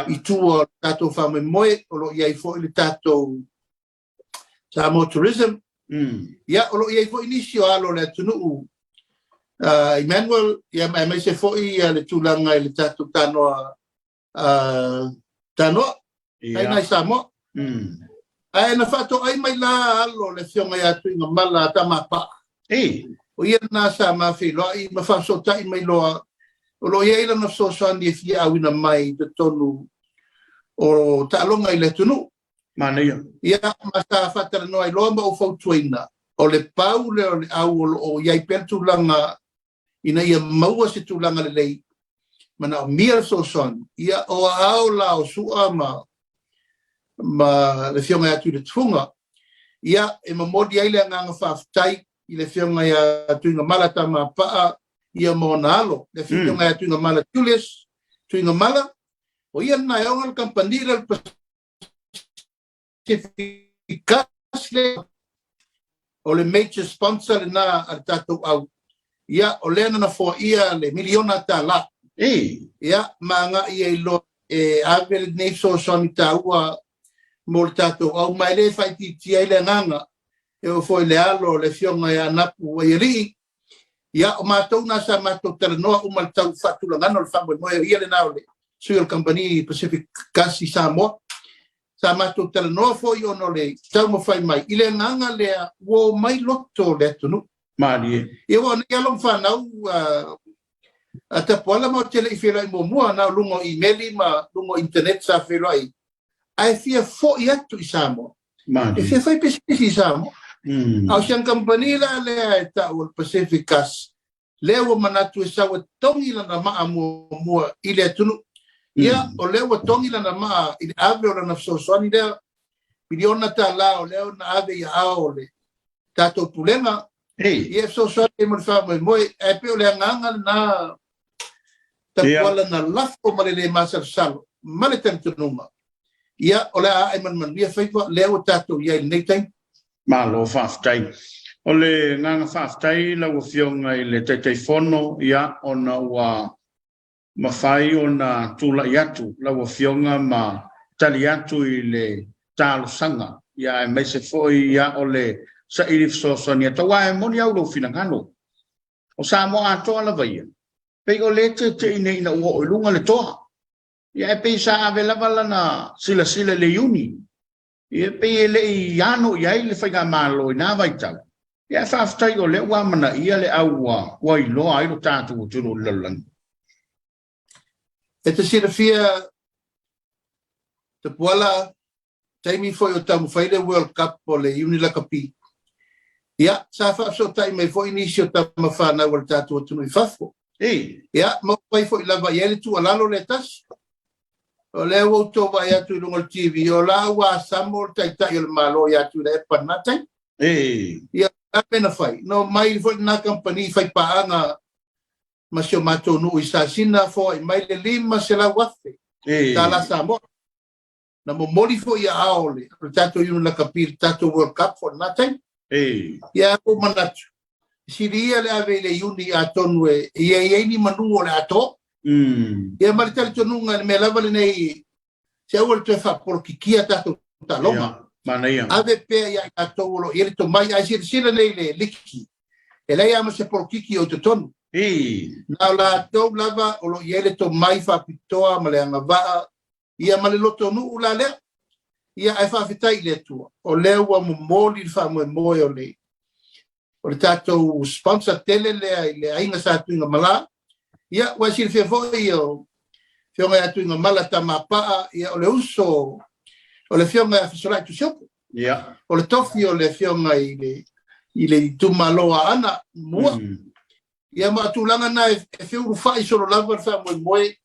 i tua o le tatou faamoemoe, o lo o i ai foi le tatou Samoa Tourism. Ia, o lo o i ai foi nisi o alo o le atunuu, Emmanuel, ia, aemaise foi le tulaga i le tatou tanoa Tanoa, Taina i Samoa. Ae na faatoai mai la alo le afioga ia Tuigamala Tamapaa. O ia lena sa ma feiloai ma faafesootai mai loa, o lo o i ai lana fesoasoani e fia auina mai i totonu o taaloga i le atunuu. Manaia. Ia, ma sa faatalanoa ai loa ma ou fautuaina, o le pau lea o le au o lo o i ai pea le tulaga ina ia maua se tulaga lelei, manaomia le fesoasoani, ia o aao la o Sua ma ma le Afioga ia Tuiletufuga. Ia, e momoli ai le agaga faafetai i le Afioga ia Tuigamala Tamapaa ia ma ona alo, le Afioga ia Tuigamala Julius Tuigamala, o ia lena e ona le kamupani lea o le Pacific Gas lea, o le major sponsor lena a le tatou au, ia, o lea na nafoaia le miliona tala, ia, ma agai ai loa e ave lenei fesoasoani taua mo le tatou au, ma e le faaitiitia ai le agaga e oo foi i le alo o le Afioga ia Anapu Waialii. Ia, o matou na sa matou talanoa uma i le tau faatulagaga o le faamoemoe, o ia lena o le sui o le kamupani Pacific Gas i Samoa. Sa matou talanoa foi ona o le taumafai mai i le agaga lea ua omai loto le atunuu. Malie. Ia, ua nei alo ma fanau a Tapuala ma ou te le i feiloai muamua, na o luga o imeli ma luga o internet sa feiloai, ae fia foi atu i Samoa. Malie. E fia fai pisinisi i Samoa. A o si ana kamupani la lea e tau o le Pacific Gas, lea ua manatu e sau e togi lana maa muamua i le atunuu. Ia, o lea ua togi lana maa i le ave o lana fesoasoani lea, miliona tala o lea na ave i aao o le tatou pulega, ia e fesoasoani ai mo le faamoemoe. Ae pei o le agaga lena, Tapuala, na lafo ma le le masalosalo ma le talitonuga, ia, o le a ae manumanuia faiva lea ua tatou i ai i lenei taimi. Malo faafetai. O le agaga faafetai lau Afioga i le Taitaifono, ia, ona ua mafai ona tulai atu lau Afioga ma tali atu i le talosaga, ia, aemaise foi, ia, o le saili fesoasoani atu, aua e moni au lou finagalo. O Samoa atoa lava ia, pei o lea tete'i nei ina ua oo i luga le toa. Ia, ae pei sa ave lava lana silasila i le Iuni. Ia, pei e le i ano i ai le faigamalo i na vaitau. Ia, ae faafetai o lea ua amanaia le au ua iloa ai lo tatou atunuu i le lalolagi. E te silafia, Tapuala, taimi foi o taumafai le World Cup o le Iuni Lakapi, ia, sa faafesootai mai foi nisi o tama fanau a le tatou atunuu i fafo. Ia, ma ua fai foi lava i ai le tuualalo lea tasi. O lea ua outou vaai atu i luga o le TV, o la ua asamo le Taitai o le Malo ia Tuilaepa i lena taimi. Ia, o le a mea na fai? Na omai foi lena kamupani faipaaga ma si o matou nuu i Sasina, foai mai le $500,000 tala Samoa. Na momoli foi i aao o le tatou Iuni Lakapi i le tatou World Cup foi i lena taimi. Ia, ua ou manatu, e sili ia le ave i le Iuni atonu e i ai ni manu o le atoa. Ia ma le talitonuga i le mea lava lenei, se aua le toe faapolokikia tatou taaloga. Manaia. Ave pea ia i latou o lo o i ai le tomai, ae silasila nei i le liki, e leai lava ma se polokiki o i totonu. Na o latou lava o lo o i ai le tomai faapitoa ma le agavaa, ia ma le lotonuu la lea. Ia ae faafetai i le Atua, o lea ua momoli le faamoemoe o le o le tatou sponsor tele lea i le aiga Sa Tuigamala. Ia, ua e silafia foi o Afioga ia Tuigamala Tamapaa, ia o le uso o le Afioga ia Fesolai Tusiopo. O le tofi o le Afioga i le i le itumalo o Aana mua. Ia ma o tulaga na e feulufai solo lava le faamoemoe,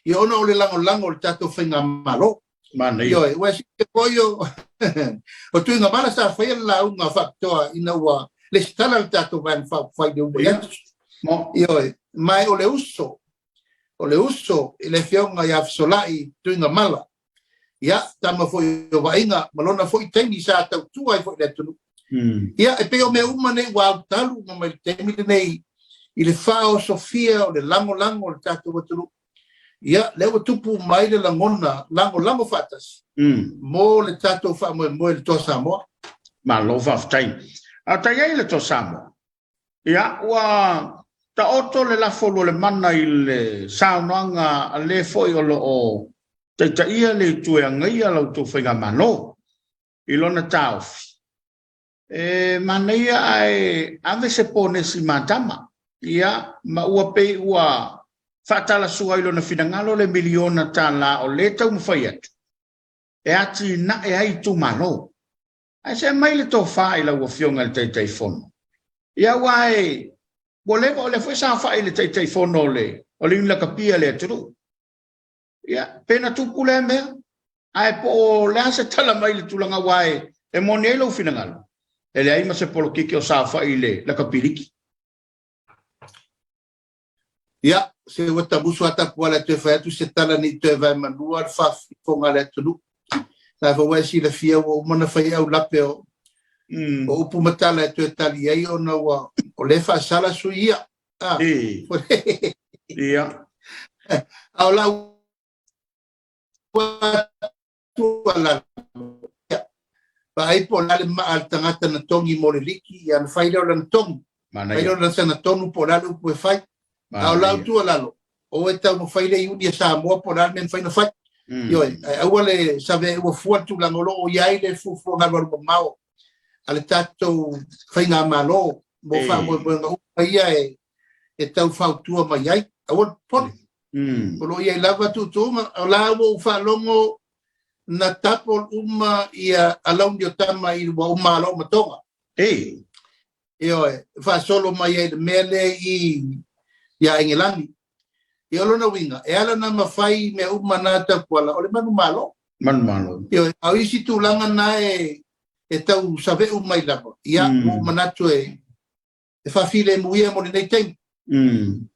ia ona o le lagolago o le tatou faigamalo. Manaia. Ioe, ua e silafia foi o o Tuigamala sa faia le lauga faapitoa ina ua lesitala le tatou Vaega Faaupufai i le uma i atu. Ioe, ma o le uso, o le uso i le Afioga ia Fesolai Tuigamala, ia, tama foi o Vaaiga ma lona foi taimi sa tautua ai foi i le atunuu. Ia, e pei o mea uma nei ua autalu uma mai le taimi lenei i le faaosofia o le lagolago o le tatou atunuu. Ia, lea ua tupu mai le lagona lagolago faatasi mo le tatou faamoemoe i le Toa Samoa. Malo faafetai. A ta i ai le Toa Samoa, ia, ua taoto le lafo lualemana i le saunoaga a le foi o lo o taitaia le itu e agaia la outou faigamalo i lona taofi. E manaia ae ave se ponesi matama, ia, ma ua pei ua faatalasua i lona finagalo le miliona tala o lē taumafai atu e atinae ai itumalo. Ae se aumai le tofa i lau Afioga i le Taitaifono. Ia, aua e ua leva o lea foi saofai le Taitaifono o le o le Iuni Lakapi a le atunuu. Ia, pe na tupu lea mea, ae po o le a se tala mai i le tulaga aua e moni ai lou finagalo, e leai ma se polokiki o saofai i le lakapiliki. Ia, se ua tamusu a Tapuala e toe fai atu se tala ne i toe vaemanua le faafofoga a le atunuu. La foi ua e silafia ua uma ona fai aulape o o upu ma tala e toe tali ai ona ua o lea e faasala sui ia. Ah. Ia. A o lau tuualalo, ia, vaai po o le a le maa a le tagata na togi mo le liki, ia ona fai lea o lana togi. Fai lea o lana sagatonu po o le a le upu e fai. A o lau tuualalo, o e taumafai le iuni a Samoa po o le a le mea e mafai ona fai. Ioe, ae aua le saveua fua le tulaga o lo o i ai le fuafuaga alualu mamao a le tatou faigamalo mo faamoemoega uma ia e tau fautua mai ai. Aua le popole. O lo o i ai lava tuutuuga. O la ua ou faalogo na tapol uma ia alauni o tama i ua uma alo ma toga. Ioe, faasolo mai ai le mea lea i ia Engelani. Ia o lona uiga, e ala ona mafai mea uma na Tapuala, o le manumalo. Manumalo. Ioe, a o isi tulaga na e tau save'u mai lava, ia, ua ou manatu e faafilemu ia mo lenei taimi.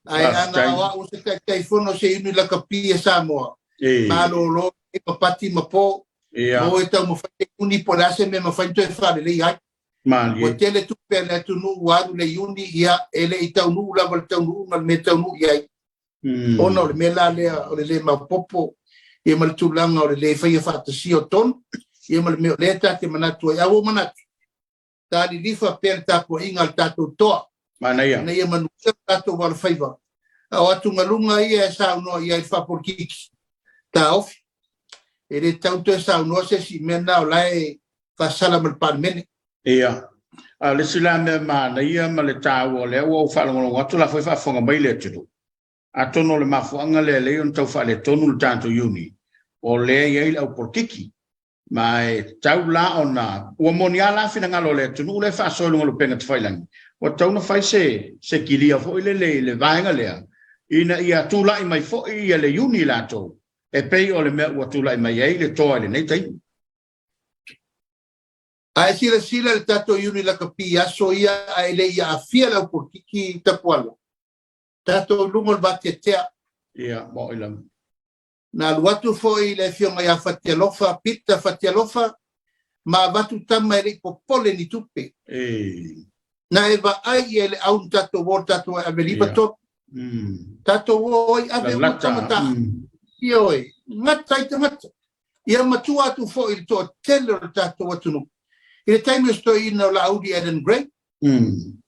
Ae ana o a'u se Taitaifono o se Iuni Lakapi a Samoa, malolo ma pati ma po, mo e taumafai le Iuni po o le a se mea e mafai ona toe faaleleia ai. Malie. Ua tele tupe a le atunuu ua alu le Iuni, ia, e le i taunuu lava le taunuuga le mea e taunuu i ai. Ona o le mea la lea o le le maopoopo, ia ma le tulaga o le le faia faatasia o tonu, ia ma le mea o lea ta te manatu ai. A ua ou manatu, ta lilifa pea le tapuaiga a le tatou toa. Manaia. Ina ia manuia lo tatou alofaiva. A o atugaluga ia e saunoa i ai le faapolokiki, taofi. E le tatau toe saunoa se isi i mea na o la e faasala ma le Palemene. Ia. A o le isi la mea manaia ma le taua o lea ua ou faalogologo atu la foi faafofoga mai le atunuu. Atonu o le mafuaaga lea e lei ona tau faaletonu le tatou Iuni, o lea e i ai le au polokiki. Ma e tatau la ona, ua moni a la finagalo o le atunuu lea e faasoa i luga o le upega tafailagi, ua tatau ona fai se, se kilia foi lele i le vaega lea, ina ia tulai mai foi ia le Iuni latou, e pei o le mea ua tulai mai ai le toa i lenei taimi. A e silasila i le tatou Iuni Lakapi i aso ia ae le i aafia le au polokiki Tapuala, tatou i luga o le vateatea. Ia, maoi lava. Na alu atu foi le afioga ia Fatialofa, Peter Fatialofa, ma avatu tama e le i popole ni tupe. Na e vaai i ai le au na tatou o tatou ai ave liva tolu. Tatou o ai ave uma tama ta. Ioe, gata ai tagata. Ia matua atu foi i le toatele o le tatou atunuu. I le taimi o se toeaina o Laauli Alan Gray.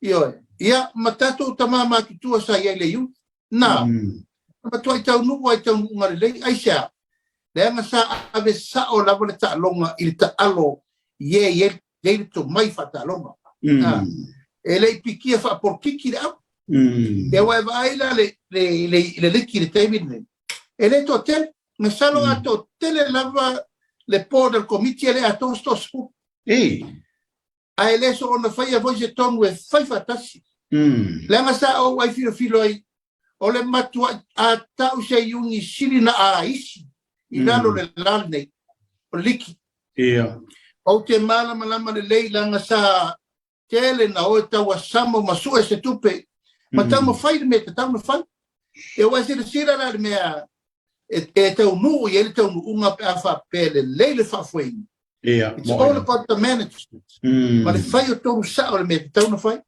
Ioe. Ia, ma tatou tama matutua sa i ai i le iuli. Na, na matuai taunuu lava i taunuuga lelei. Aisea? Leaga sa ave sao lava le taaloga i le taalo i e i ai le tomai faataaloga. E le i pikia faapolokiki le au. Ia aua e vaai la le, le, le, le liki i le taimi lenei, e le toatele. Masalo a toatele lava le board a le komiti e le atoa se toasefulu. Ae le soona faia foi se tonu e fai faatasi. Leaga sa ou ai filofilo ai, o le matuaʻi a tau se iuni sili na a isi i lalo o le la lenei, o le liki. Ou te malamalama lelei leaga sa tele na o e tauasamo ma sue se tupe ma taumafai le mea e tatau ona fai. Ia ua e silasila la i le mea e taunuu i ai le taunuuga pe a faapea lelei le faafoeina. It's all about the management. Ma le fai o tonu sao o le mea e tatau ona fai.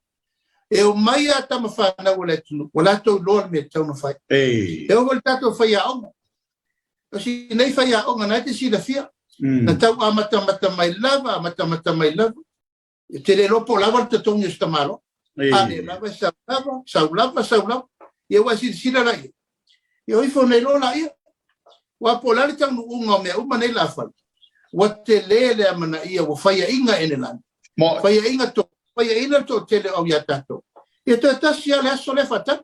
E omai a tama whanau o le atunuu, ua latou iloa le mea e tatau ona fai. E oo foi i le tatou faiaoga. O si nei faiaoga na e te silafia, na tau amatamata mai lava, amatamata mai lava. E te le iloa po o lava le totogi o se tamaloa. A le lava, e sau lava, sau lava, sau lava. Ia ua e silasila la i ai. Ia o ifo nei loa laia. Aua po o le a le taunuuga o mea uma nei la a fai, ua tele le amanaia, ua faiaina Enelani, faiaina to, faiaina le toatele o au ia tatou. Ia toe tasi lava le aso lea faatali.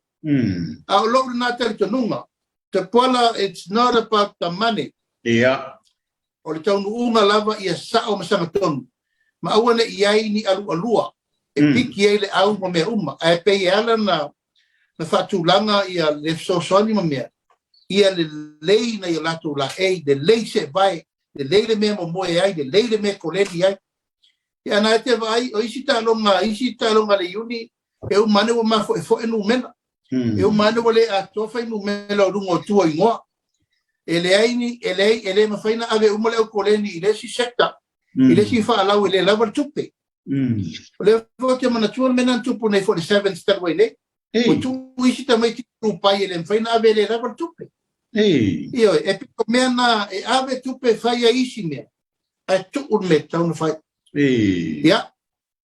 A o lou lena talitonuga, Tapuala, it's not about the money. Ia. O le taunuuga lava ia sao ma sagatonu, ma aua ne i ai ni alualua e piki ai le au ma mea uma, ae pei e ala na na faatulaga ia le fesoasoani ma mea, ia lelei nai o latou laei, lelei seevae, lelei le mea e momoe ai, lelei le mea e koleni ai. Ia na e te vaai, o isi taaloga, isi taaloga a le Iuni, e uma ane ua mafoefoe numera. E uma ane ua le atoa fuainumera o luga o tua o igoa. E leai ni, e leai, e le mafai ona ave uma le au koleni i le isi sector, i le isi faalau e le lava le tupe. O lea foi ou te manatua le mea lena na tupu nei foi i le Sevens talu ai nei. Ua tuu isi tamaiti i Dubai e le mafai ona ave e le lava le tupe. Ioe, e pei o mea na e ave tupe e fai ai isi mea, ae tuu le mea e tatau ona fai. Ia,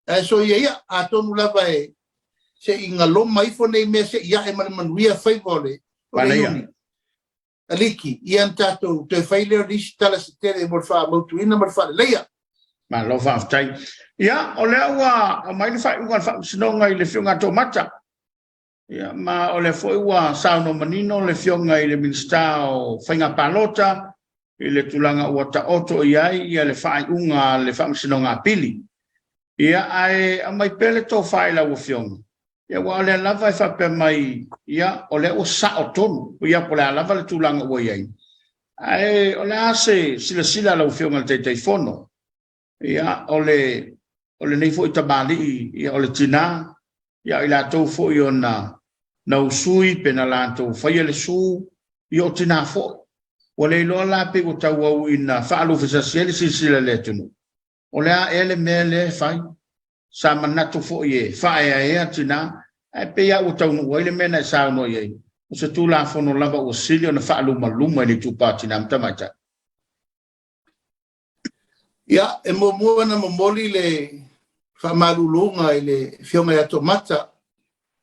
Ae soia ia, atonu lava e se i galoma ifo nei mea se i ae ma le manuia faiva o le Iuni. Aliki, ia na tatou toe fai lea o le isi tala se tele mo le faamautuina ma le faaleleia. Malo faafetai. Ia, o lea ua aumai le faaiuga a le Faamasinoga i le Afioga a Toomata. Ia, ma o lea foi ua saunoa manino le Afioga i le Minisita o Faiga Palota i le tulaga ua taoto i ai ia le faaiuga a le Faamasinoga Apili. Ia, ae aumai pea le tofa i lau Afioga, ia, aua o lea lava e faapea mai, ia, o lea ua sao tonu, ia, po o le a lava le tulaga ua i ai. Ae o le a se silasila a lau Afioga i le Taitaifono? Ia, o le, o lenei foi tamalii, ia, o le tinā, ia, o i latou foi o na, na usui pe na latou faia le su, ia, o tinā foi. Ua le iloa la pei ua tauau ina faalufesasi ai le silasila i le atunuu. O le a ea le mea lea e fai? Sa manatu foi e faaeaea tinā, ae pei lava ua taunuu ai le mea na e saunoa i ai, o se Tulafono lava ua sili ona faalumaluma i le itupa o tinā ma tamaitai. Ia, e muamua ona momoli le faamaluluga i le Afioga ia Toomata,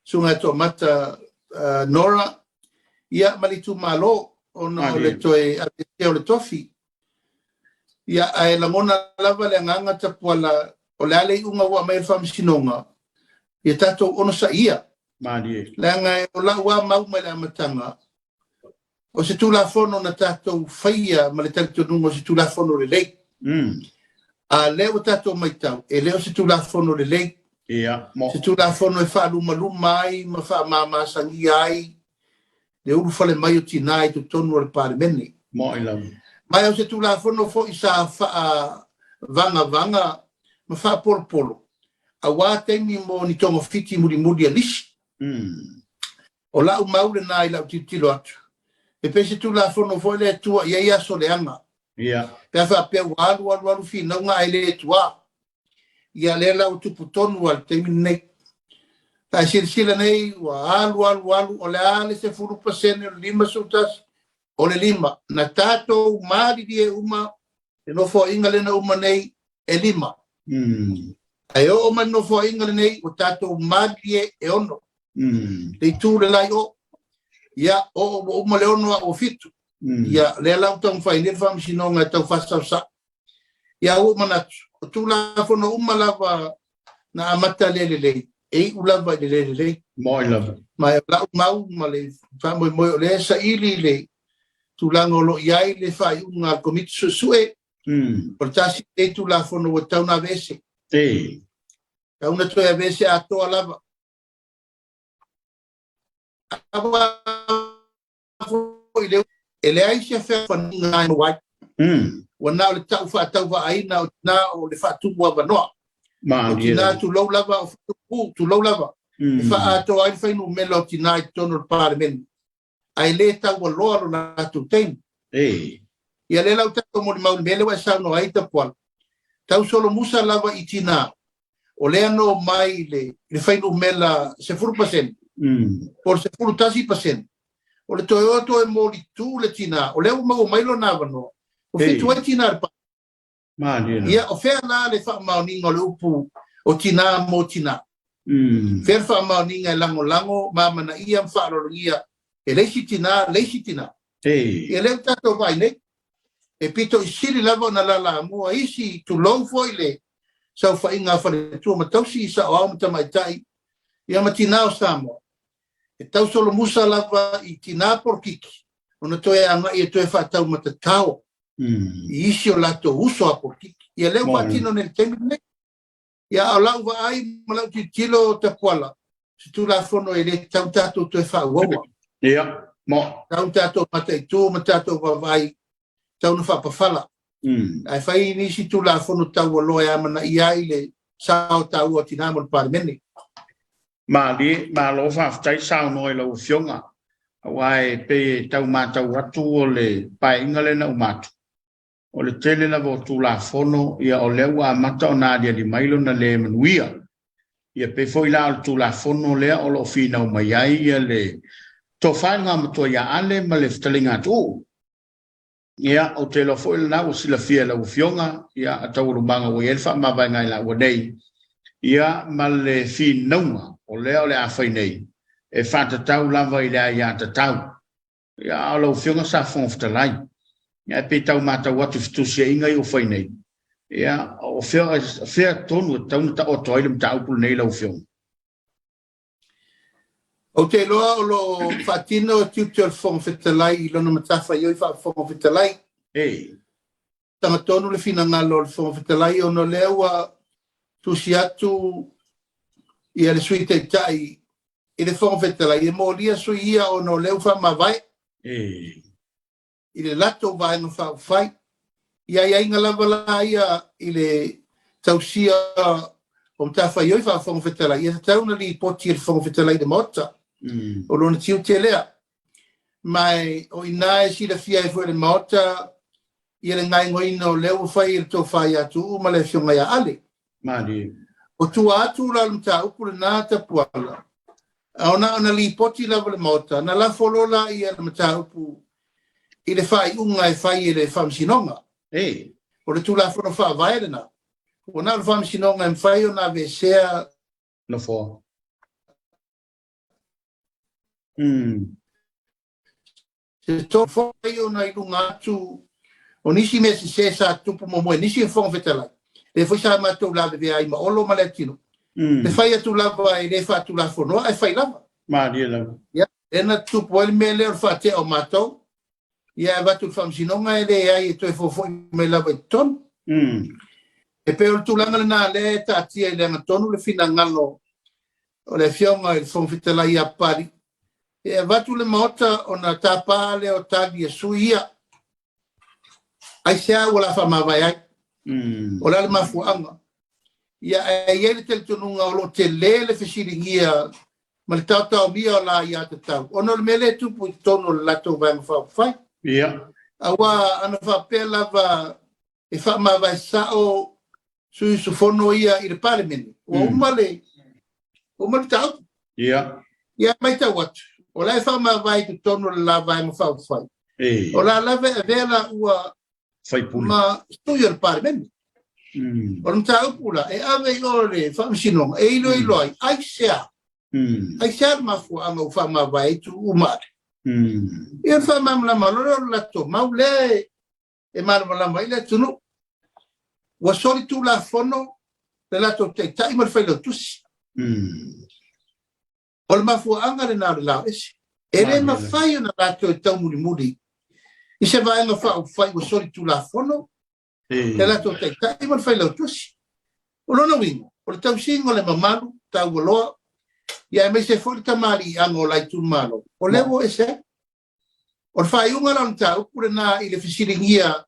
Susuga ia Toomata Nora, ia ma le itumalo ona o le toe aveesea o le tofi. Ia, ae lagona lava le agaga tapuala o le a le iuga ua aumai e le Faamasinoga, ia tatou onosaia. Malie. Leaga o lau lava mau mai le amataga, O se Tulafono na tatou faia ma le talitonuga o se Tulafono lelei. A lea ua tatou matau, e le o se Tulafono lelei. Ia, mo. Se Tulafono e faalumaluma ai ma faamamasagia ai le ulufale mai o tinā i totonu o le Palemene. Mo'i lava. Ma o se Tulafono foi sa faavagavaga ma faapolopolo aua taimi mo ni togafiti mulimuli a nisi. O lau mau lena i lau tilotilo atu, e pei se Tulafono foi lea e tua i ai aso leaga. Ia. Pe a faapea ua alu alu alu finauga ae le tua. Ia lea la ua tupu tonu lava i le taimi lenei. A e silasila nei ua alu alu alu, o le a le 10% o le 51, o le 5. Na tatou malilie uma le nofoaiga lea na uma nei e 5. Ae oo mai le Nofoaiga lenei, ua tatou malilie e 6. Le itu le la i o. Ia, oo ua uma le 6 a ua 7. Ia, lea la ua taumafai nei le Faamasinoga e tau faasaosao. Ia, ua ou manatu, o Tulafono uma lava na amata le lelei, e iu lava i le le lelei. Moi lava. Ma o lau mau ma le faamoemoe o lea e saili le tulaga o lo o i ai le faaiuga a le Komiti Suesue, o le tasi lenei Tulafono ua tatau ona aveese. Tatau ona toe aveese atoa lava. Aua foi le e leai se fealofaniga e maua ai. Ua na o le tau faatauvaaina o tina o le faatumu avanoa. O tina tulou lava, o faatupu tulou lava. E faaatoa ai le fuainumera o tina i totonu o le Palemene. Ae le taualoa lo latou taimi. Ia lea la ua tatou molimau i le mea lea ua e saunoa ai Tapuala. Tau solomusa lava i tina o lea na omai i le fuainumera 10% po o le 11%. O le toe o toe molitu le tina, o lea ua maua mai lona avanoa, ua 7 ai tina i le Palemene. Ia, o fea la le faamaoniga o le upu o tina mo tina? Fea le faamaoniga e lagolago ma amanaia ma faaaloalogia e le isi tina le isi tina? Ia lea ua tatou vaai nei, e pito i sili lava ona lalamua isi, tulou foi le saofaiga a faletua ma tausi, saoao ma tamaitai, ia ma tina o Samoa. E tausolomusa lava i tina polokiki ona toe agai e toe faataumatatao i isi o latou uso a polokiki. Ia lea ua faatino nei i le taimi lenei. Ia, a o lau vaai ma lau tilotilo Tapuala, se Tulafono e le tatau tatou toe faaauaua. Ia, mo. Tatau tatou mataitu ma tatou vaavaai, tatau ona faapafala. Ae fai nisi Tulafono taualoa e amanaia ai le sao taua o tina mo le Palemene. Malie, malo faafetai saunoa i lau Afioga, aua e pei e tau matau atu o le paeaiga lea na uma atu, o le tele lava o Tulafono, ia o lea ua amata ona aliali mai lona le manuia. Ia pei foi la o le Tulafono lea o lo o finau mai ai ia le tofa i le Gamatua ia Ale ma le fetalaiga a Tuuu. Ia, ou te iloa foi lena ua silafia e lau Afioga, ia, a taualumaga ua i ai le faamavaega i laua nei, ia, ma le finauga o lea o le a fai nei, e faatatau lava i le aiatatau. Ia, a o lau Afioga sa Fofoga Fetalai, ia, e pei tau matau atu i fetusiaiga ia ua fai nei, ia, o fea, fea tonu e tatau ona taoto ai le mataupu lenei lau Afioga? Ou te iloa o lo o faatino tiute o le Fofoga Fetalai i lona matafaioi faa-Fofoga Fetalai. Tagatonu le finagalo o le Fofoga Fetalai ona o lea ua tusi atu ia le Sui Taitai i le Fofoga Fetalai e molia sui ia ona o lea ua faamavae. I le latou Vaega Faaupufai. I aiaiga lava la ia i le tausia o matafaioi faa-Fofoga Fetalai, e tatau ona lipoti e le Fofoga Fetalai i le Maota. O lona tiute lea. Ma o i ina e silafia ai foi e le Maota ia le gaegoina o lea ua fai e le Tofa ia Tuuu ma le Afioga ia Ale. Malie. O tua atu la o le mataupu lena Tapuala, a o na ona lipoti lava le Maota, na lafo loa la ia le mataupu i le faaiuga e fai e le Faamasinoga. O le Tulafono Faavae lena, ua na o le Faamasinoga e mafai ona aveesea nofoa. Se foi ona i luga atu o nisi mea sese sa tutupu muamua e nisi o Fofoga Fetalai, lea foi sa matou lavevea ai ma Olo ma Leatino. E fai atu lava e le faatulafonoa, ae fai lava. Malie lava. Ia, lea na tutupu ai le mea lea o le faatea o matou, ia e avatu i le Faamasinoga e leai e toe foufoi mai lava i totonu. E pei o le tulaga lena lea e taatia i le agatonu le finagalo o le Afioga i le Fofoga Fetalai ia Papalii, e avatu le Maota ona tapa lea o tali a sui ia. Aisea ua la faamavae ai? O le a le mafuaaga? Ia, ae i ai le talitonuga o lo o tele le fesiligia ma le taotaomia o la aiatatau, ona o le mea lea e tupu i totonu o le latou Vaega Faaupufai. Aua ana faapea lava e faamavae sao sui usufono ia i le Palemene, ua uma le uma le mataupu. Ia matau atu, o la e faamavae i totonu o le la Vaega Faaupufai, o la lava e avea la ua faipule ma sui o le Palemene. O le mataupu la, e ave i o le Faamasinoga e iloilo ai, aisea, aisea le mafuaaga ua faamavae ai Tuuu ma Ale. Ia ona faamalamalama loa lea o le latou mau lea e malamalama ai le atunuu. Ua solitulafono le latou taitai ma le failautusi. O le mafuaaga lena o le lao ese. E le mafai ona latou e taumulimuli i se vaega faaupufai ua solitulafono le latou taitai ma le failautusi. O lona uiga, o le tausiga o le mamalu taualoa, ia aemaise foi le tamaliiaga o la itumalo, o lea ua o ese ai. O le faaiuga la o le mataupu lena i le fesiligia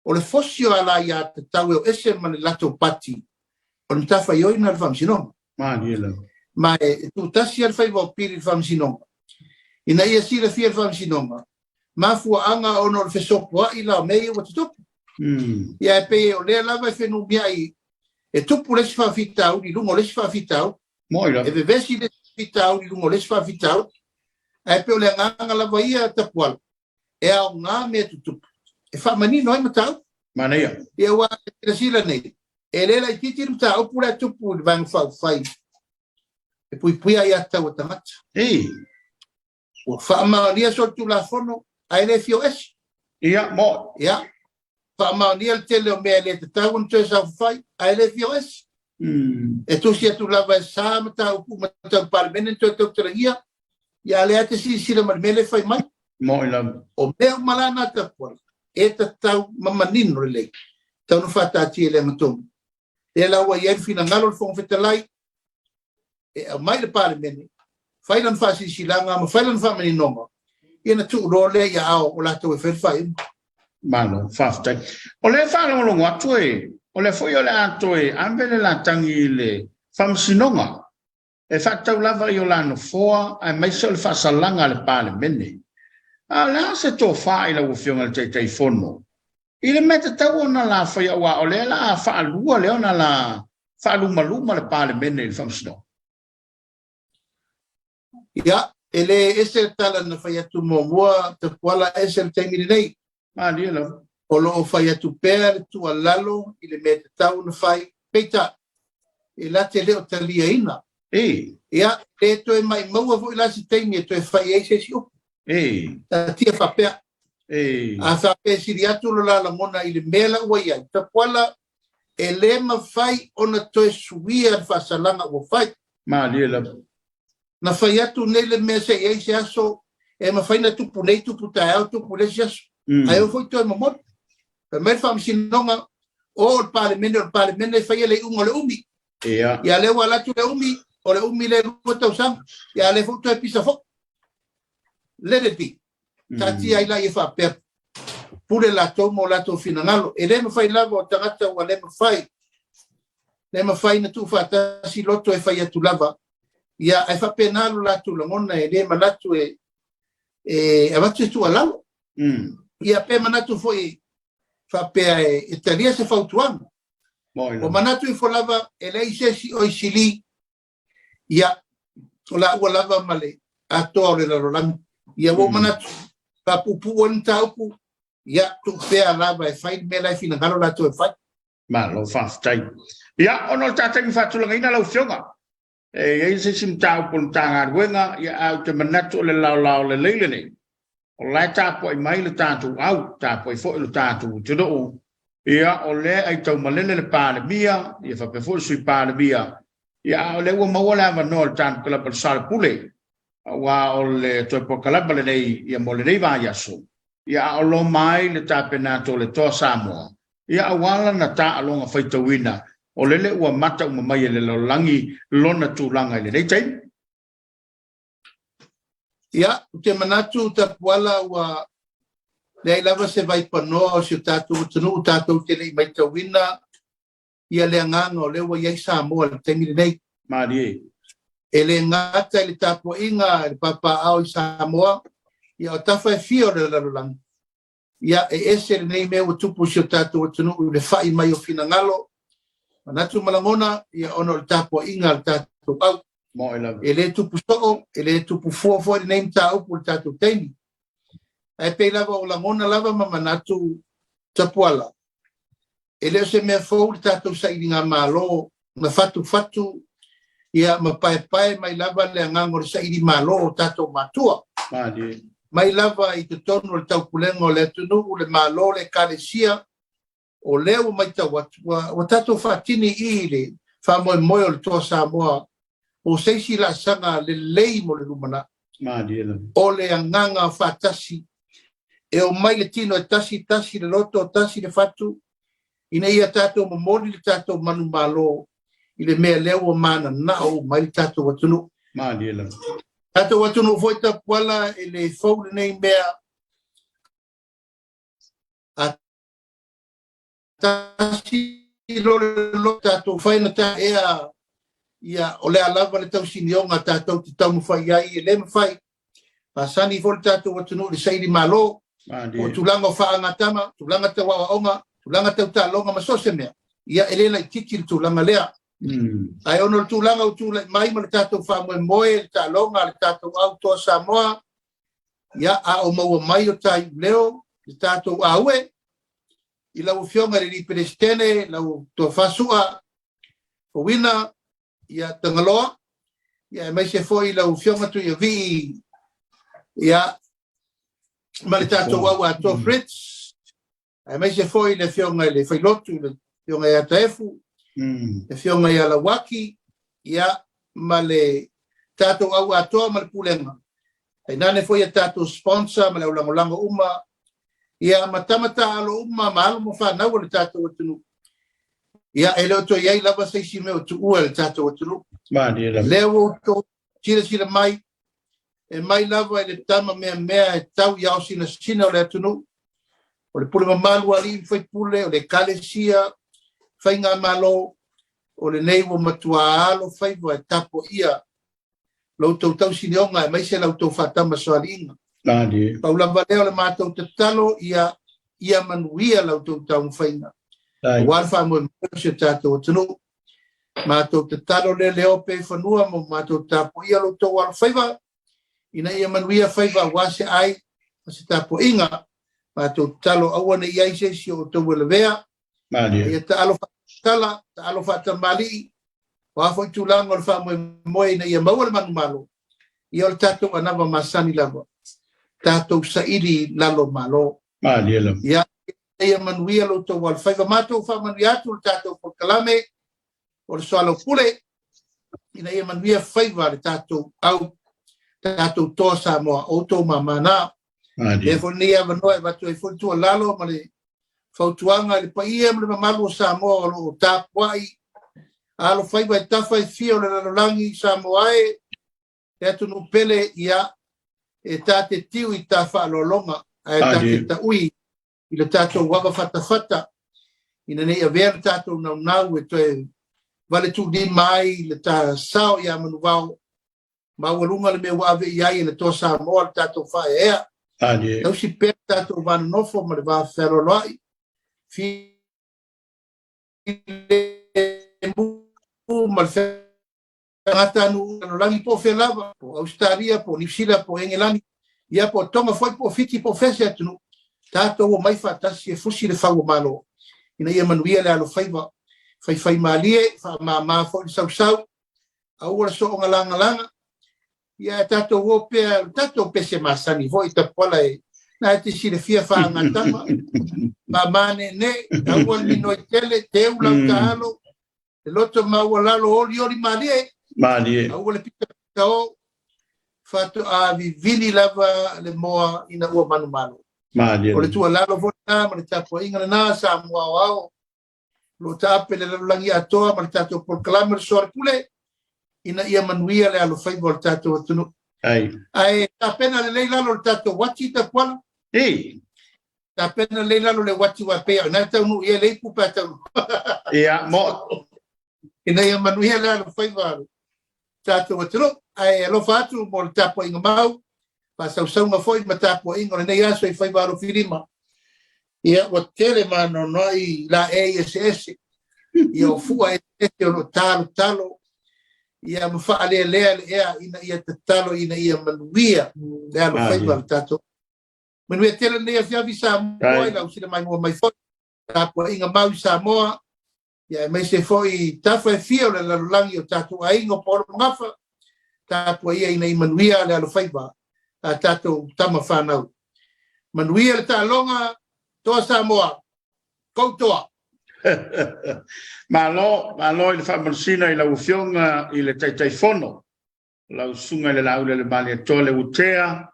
o le fosi o alaiatatau e o ese ma le latou pati, o le matafaioi lena a le Faamasinoga. Malie lava. Ma e tutasi lava le faiva o pili i le Faamasinoga, ina ia silafia e le Faamasinoga mafuaaga ona o le fesopoai la o mea ia ua tutupu. Ia ae pei o lea lava e fenumiai e tupu le isi faafitauli i luga o le isi faafitauli. Moi lava. E vevesi le isi faafitauli i luga o le isi faafitauli. Ae pei o le agaga lava ia Tapuala, e aoga mea tutupu e faamanino ai mataupu. Manaia. Ia aua e silasila nei, e le laitiiti le mataupu la e tupu i le Vaega Faaupufai e puipuia aiatatau a tagata. Ei. Ua faamaonia solitulafono ae le fia o ese. Ia, mo. Ia, faamaonia le tele o mea e le tatau ona toe saofafai ae le fia o ese. E tusi atu lava e sa mataupu uma tau Palemene na toe tautalagia, ia a o lea te silasila ma le mea lea e fai mai. Moi lava. O mea uma la na Tapuala, e tatau ma manino lelei, tatau ona faataatia i le agatonu. Lea la ua i ai le finagalo o le Fofoga Fetalai, e aumai le Palemene, fai lana faasilasilaga ma fai lana faamaninoga, ia ona tuu loa lea i aao o latou e fai le faaiuga. Malo, faafetai. O lea e faalogologo atu e, o lea foi o le a toe ave le latagi i le Faamasinoga e faatatau lava i o la nofoa aemaise o le faasalaga a le Palemene. A o le a se tofa i lau Afioga i le Taitaifono i le mea tatau ona la faia aua o lea la a faalua lea ona la faalumaluma le Palemene i le Faamasinoga? Ia, e le ese le tala na fai atu muamua, Tapuala, ese le taimi lenei. Malie lava. O lo o fai atu pea le tuualalo i le mea e tatau ona fai, peitai, e la te le o taliaina. Ei. Ia, e le toe maimau'a foi la se taimi e toe fai ai se isi upu. Ei. Taatia faapea. Ei. A faapea e sili atu lo la lagona i le mea la ua i ai, Tapuala, e le mafai ona toe suia le faasalaga ua fai. Malie lava. Na fai atu nei le mea se i ai se aso e mafai na tupu nei, tupu taeao, tupu le isi aso. Ae oo foi toe momoli. Fai mai le Faamasinoga, o le Palemene, o le Palemene e faia le iuga o le umi. Ia. Ia lea ua alu atu le umi, o le umi le 2 tausaga. Ia lea foi toe pisa foi. Let it be. Taatia ai laia faapea, pule latou ma o latou finagalo. E le mafai lava o tagata ua le mafai, le mafai na tuufaatasi loto e fai atu lava. Ia, ae faapena lo latou lagona e le manatu e, e avatu se tuualalo. Ia, pe manatu foi faapea e, e talia se fautuaga. Ua manatu ifo lava e leai se isi o i sili Ia, o laua lava ma le atoa o le lalolagi. Ia, ua ou manatu, faapuupuu ai le mataupu, ia, tuu pea lava e fai le mea la e finagalo latou e fai. Malo faafetai. Ia, ona o le ta taimi faatulagaina lau Afioga, e i ai se isi mataupu o le Matagaluega, ia, ae ou te manatu o le laolao lelei lenei, o la e tapuai mai le tatou au, tapuai foi lo tatou atunuu. Ia, o lea e aitaumalele le Palemia, ia faapea foi le Sui Palemia, ia, a o lea ua maua le avanoa o le tatou kalaba o le Salepule, aua o le toe polokalama lenei ia mo lenei vaiaso, ia, a o loma ai le tapena atu o le Toa Samoa, ia, aua lana taaloga faitauina, o lele ua mata uma mai e le lalolagi lona tulaga i lenei taimi. Ia, ou te manatu Tapuala ua leai lava se vaipanoa o si o tatou atunuu tatou te le i maitauina ia le agaga o lea ua i ai Samoa i le taimi lenei. Malie. E le gata i le tapuaiga i le papaaao i Samoa, ia o tafa e fia o le lalolagi. Ia, e ese lenei mea ua tupu i si o tatou atunuu i le fa'i mai o finagalo, manatu ma lagona, ia ona o le tapuaiga a le tatou au. Moe lava. E le tupu soo, e le tupu fua foi lenei mataupu i le tatou taimi. Ae pei lava o lagona lava ma manatu Tapuala. E le o se mea fou le tatou sailigamalo na fatufatu ia ma paepae mai lava le agaga o le sailimalo o tatou matua. Malie. Mai lava i totonu o le taupulega o le atunuu, le Malo, le Ekalesia, o lea ua matau atu ua, ua tatou faatini i i le faamoemoe o le Toa Samoa o se isi laasaga lelei mo le lumanai. Malie lava. O le agaga faatasi e omai le tino e tasi, tasi le loto, tasi le fatu, ina ia tatou momoli le tatou manumalo i le mea lea ua mananao uma ai le tatou atunuu. Malie lava. Tatou atunuu foi Tapuala e le fou lenei mea a tasi loa le loto tatou fai na taea ia o le a lava le tausinioga tatou te taumafai ai e le mafai masani foi le tatou atunuu i le saili malo o tulaga o faagatama, tulaga tau aoaoga, tulaga tau taaloga ma so o se mea, ia e le laitiiti le tulaga lea. Ae ona o le tulaga ua tulai mai ma le tatou faamoemoe, le taaloga a le tatou au Toa Samoa, ia a o maua mai o ta iuleo le tatou aue i lau Afioga i le Alii Peresetene, lau Tofa Sua Fouina, ia Tagaloa, ia aemaise foi lau Afioga Tuiavii, ia ma le tatou au atoa Fritz, aemaise foi le Afioga i le Failotu, le Afioga ia Taefu, le Afioga ia Lauaki, ia ma le tatou au atoa ma le pulega. Tainane foi a tatou sponsor ma le aulagolago uma, ia ma tama taalo uma ma alo ma fanau o le tatou atunuu. Ia, e le o toe i ai lava se isi mea o tuua e le tatou atunuu. Malie lava. Lea ua outou silasila mai, e mai lava i le tama meamea e tau i ao sinasina o le atunuu, o le pule mamalu a alii ma faipule, o le ekalesia, faigamalo, o lenei ua matua alo faiva e tapuaia lo outou tausinioga aemaise la outou faatamasoaliiga. Malie. Pau lava lea o le matou tatalo ia ia manuia la outou taumafaiga. Aua le faamoemoe o si o tatou atunuu. Matou tatalo lea leo pea i fanua ma matou tapuaia lo outou alofaiva ina ia manuia faiva aua se ai ma se tapuaiga. Matou tatalo aua ne i ai se isi o outou e lavea. Malie. Ia taalo faatala, taalo faatamalii, o a foi tulaga o le faamoemoe ina ia maua le manumalo, ia o le tatou anava masani lava, tatou saili lalo malo. Malie lava. Ia, ia manuia lo outou alofaiva. Matou faamanuia atu le tatou polokalame o le soalaupule, ina ia manuia faiva le tatou au, tatou toa Samoa, o outou mama na. Malie. E foi lenei avanoa e avatu ai foi le tuualalo ma le fautuaga i le paia ma le mamalu o Samoa o lo o tapuai alofaiva i tafa e fia o le lalolagi, Samoa e, le atunuu pele, ia, e ta te tiu i ta faaaloaloga, ae ta te taui i le tatou ava fatafata, ina ne i avea le tatou naunau e toe valetuulima ai le ta sao ia Manuvao, maualuga le mea ua ave i ai e le Toa Samoa le tatou faaeaea. Alie. Tausi pea le tatou va nonofo ma le va fealoaloai. Filemu ma le tagata nuu lalolagi po o fea lava, po o Ausetalia, po o Niu Sila, po o Engelani, ia po o Tonga foi, po o Fiti, po o fea se atunuu, tatou omai faatasi e fusi le fau o Malo, ina ia manuia le alofaiva, faifaimalie, faamama foi le sausau, aua le sooga lagalaga, ia ae tatou o pea, o tatou pese masani foi Tapuala e, na e te silafia faagatama, faamaneenee, aua le minoi tele, teu lau taalo, le loto maualalo olioli malie, Malie. aua le pitapita o, faatoa vivili lava le moa ina ua manumalo. Malie. O le tuualalo foi lena ma le tapuaiga lena Samoa aoao, o lo o taape le lalolagi atoa ma le tatou polokalame o le Soa Pule, ina ia manuia le alofaiva o le tatou atunuu. Ai. Ae tapena lelei lalo le tatou uati Tapuala. Ei. Tapena lelei lalo le uati ua pei o na taunuu i ai le ipu pe a taunuu. Ia, mo. Ina ia manuia le alofaiva o le tatou atunuu. Ae alofa atu mo le tapuaiga mau, faasausauga foi ma tapuaiga o lenei aso i faiva alofilima. Ia, ua tele maanoanoai laei eseese, ia o fua eseese o lo o talotalo, ia ma faalealea le ea ina ia tatalo ina ia manuia le alofaiva o le tatou. Manuia tele lenei afiafi Samoa i lau sila maimoa mai foi. Tapuaiga mau i Samoa, ia aemaise foi i tafa e fia o le lalolagi o tatou aiga o paolo ma gafa, tapuaia ina ia manuia le alofaiva a tatou tama fanau. Manuia le taaloga, Toa Samoa, kou toa! Malo, malo i le faamalosina i lau Afioga i le Taitaifono, lau Susuga i le Lauli a le Malietoa Leuatea,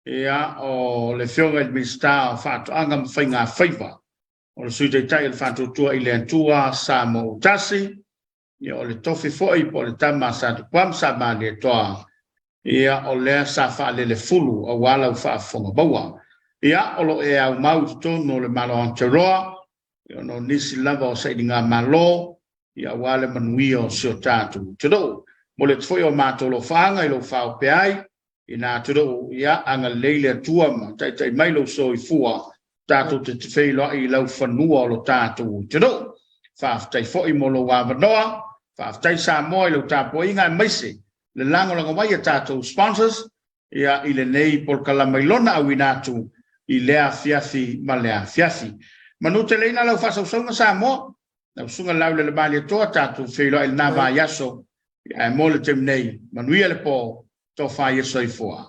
ia, o le Afioga i le Minisita o Faatoaga ma Faiga Faiva, o le Sui Taitai o le Faatuatua i le Atua Samoa ua Tasi, ia, o le tofi foi po o le tama a Sa Tupua ma Sa Malietoa, ia, o lea sa faalelefulu aua lau faafofoga maua. Ia, o lo o e aumau i totonu o le Malo Aotearoa, ia, ona o nisi lava o sailiga malo, ia, aua le manuia o si o tatou atunuu. Momoli atu foi o matou alofaaga i lou faaope ai i na atunuu, ia, agalelei le Atua ma taitai mai lou soifua, tatou te feiloai i lau fanua o lo tatou atunuu. Faafetai foi mo lou avanoa, faafetai Samoa i lau tapuaiga aemaise le lagolago mai a tatou sponsors, ia, i lenei polokalama i lona auina atu i lea afiafi ma lea afiafi. Manu teleina lau faasausauga Samoa, lau susuga Laulele Malietoa, tatou feiloai i lena vaiaso, ae mo le taimi nei, manuia le po, tofa ia soifua.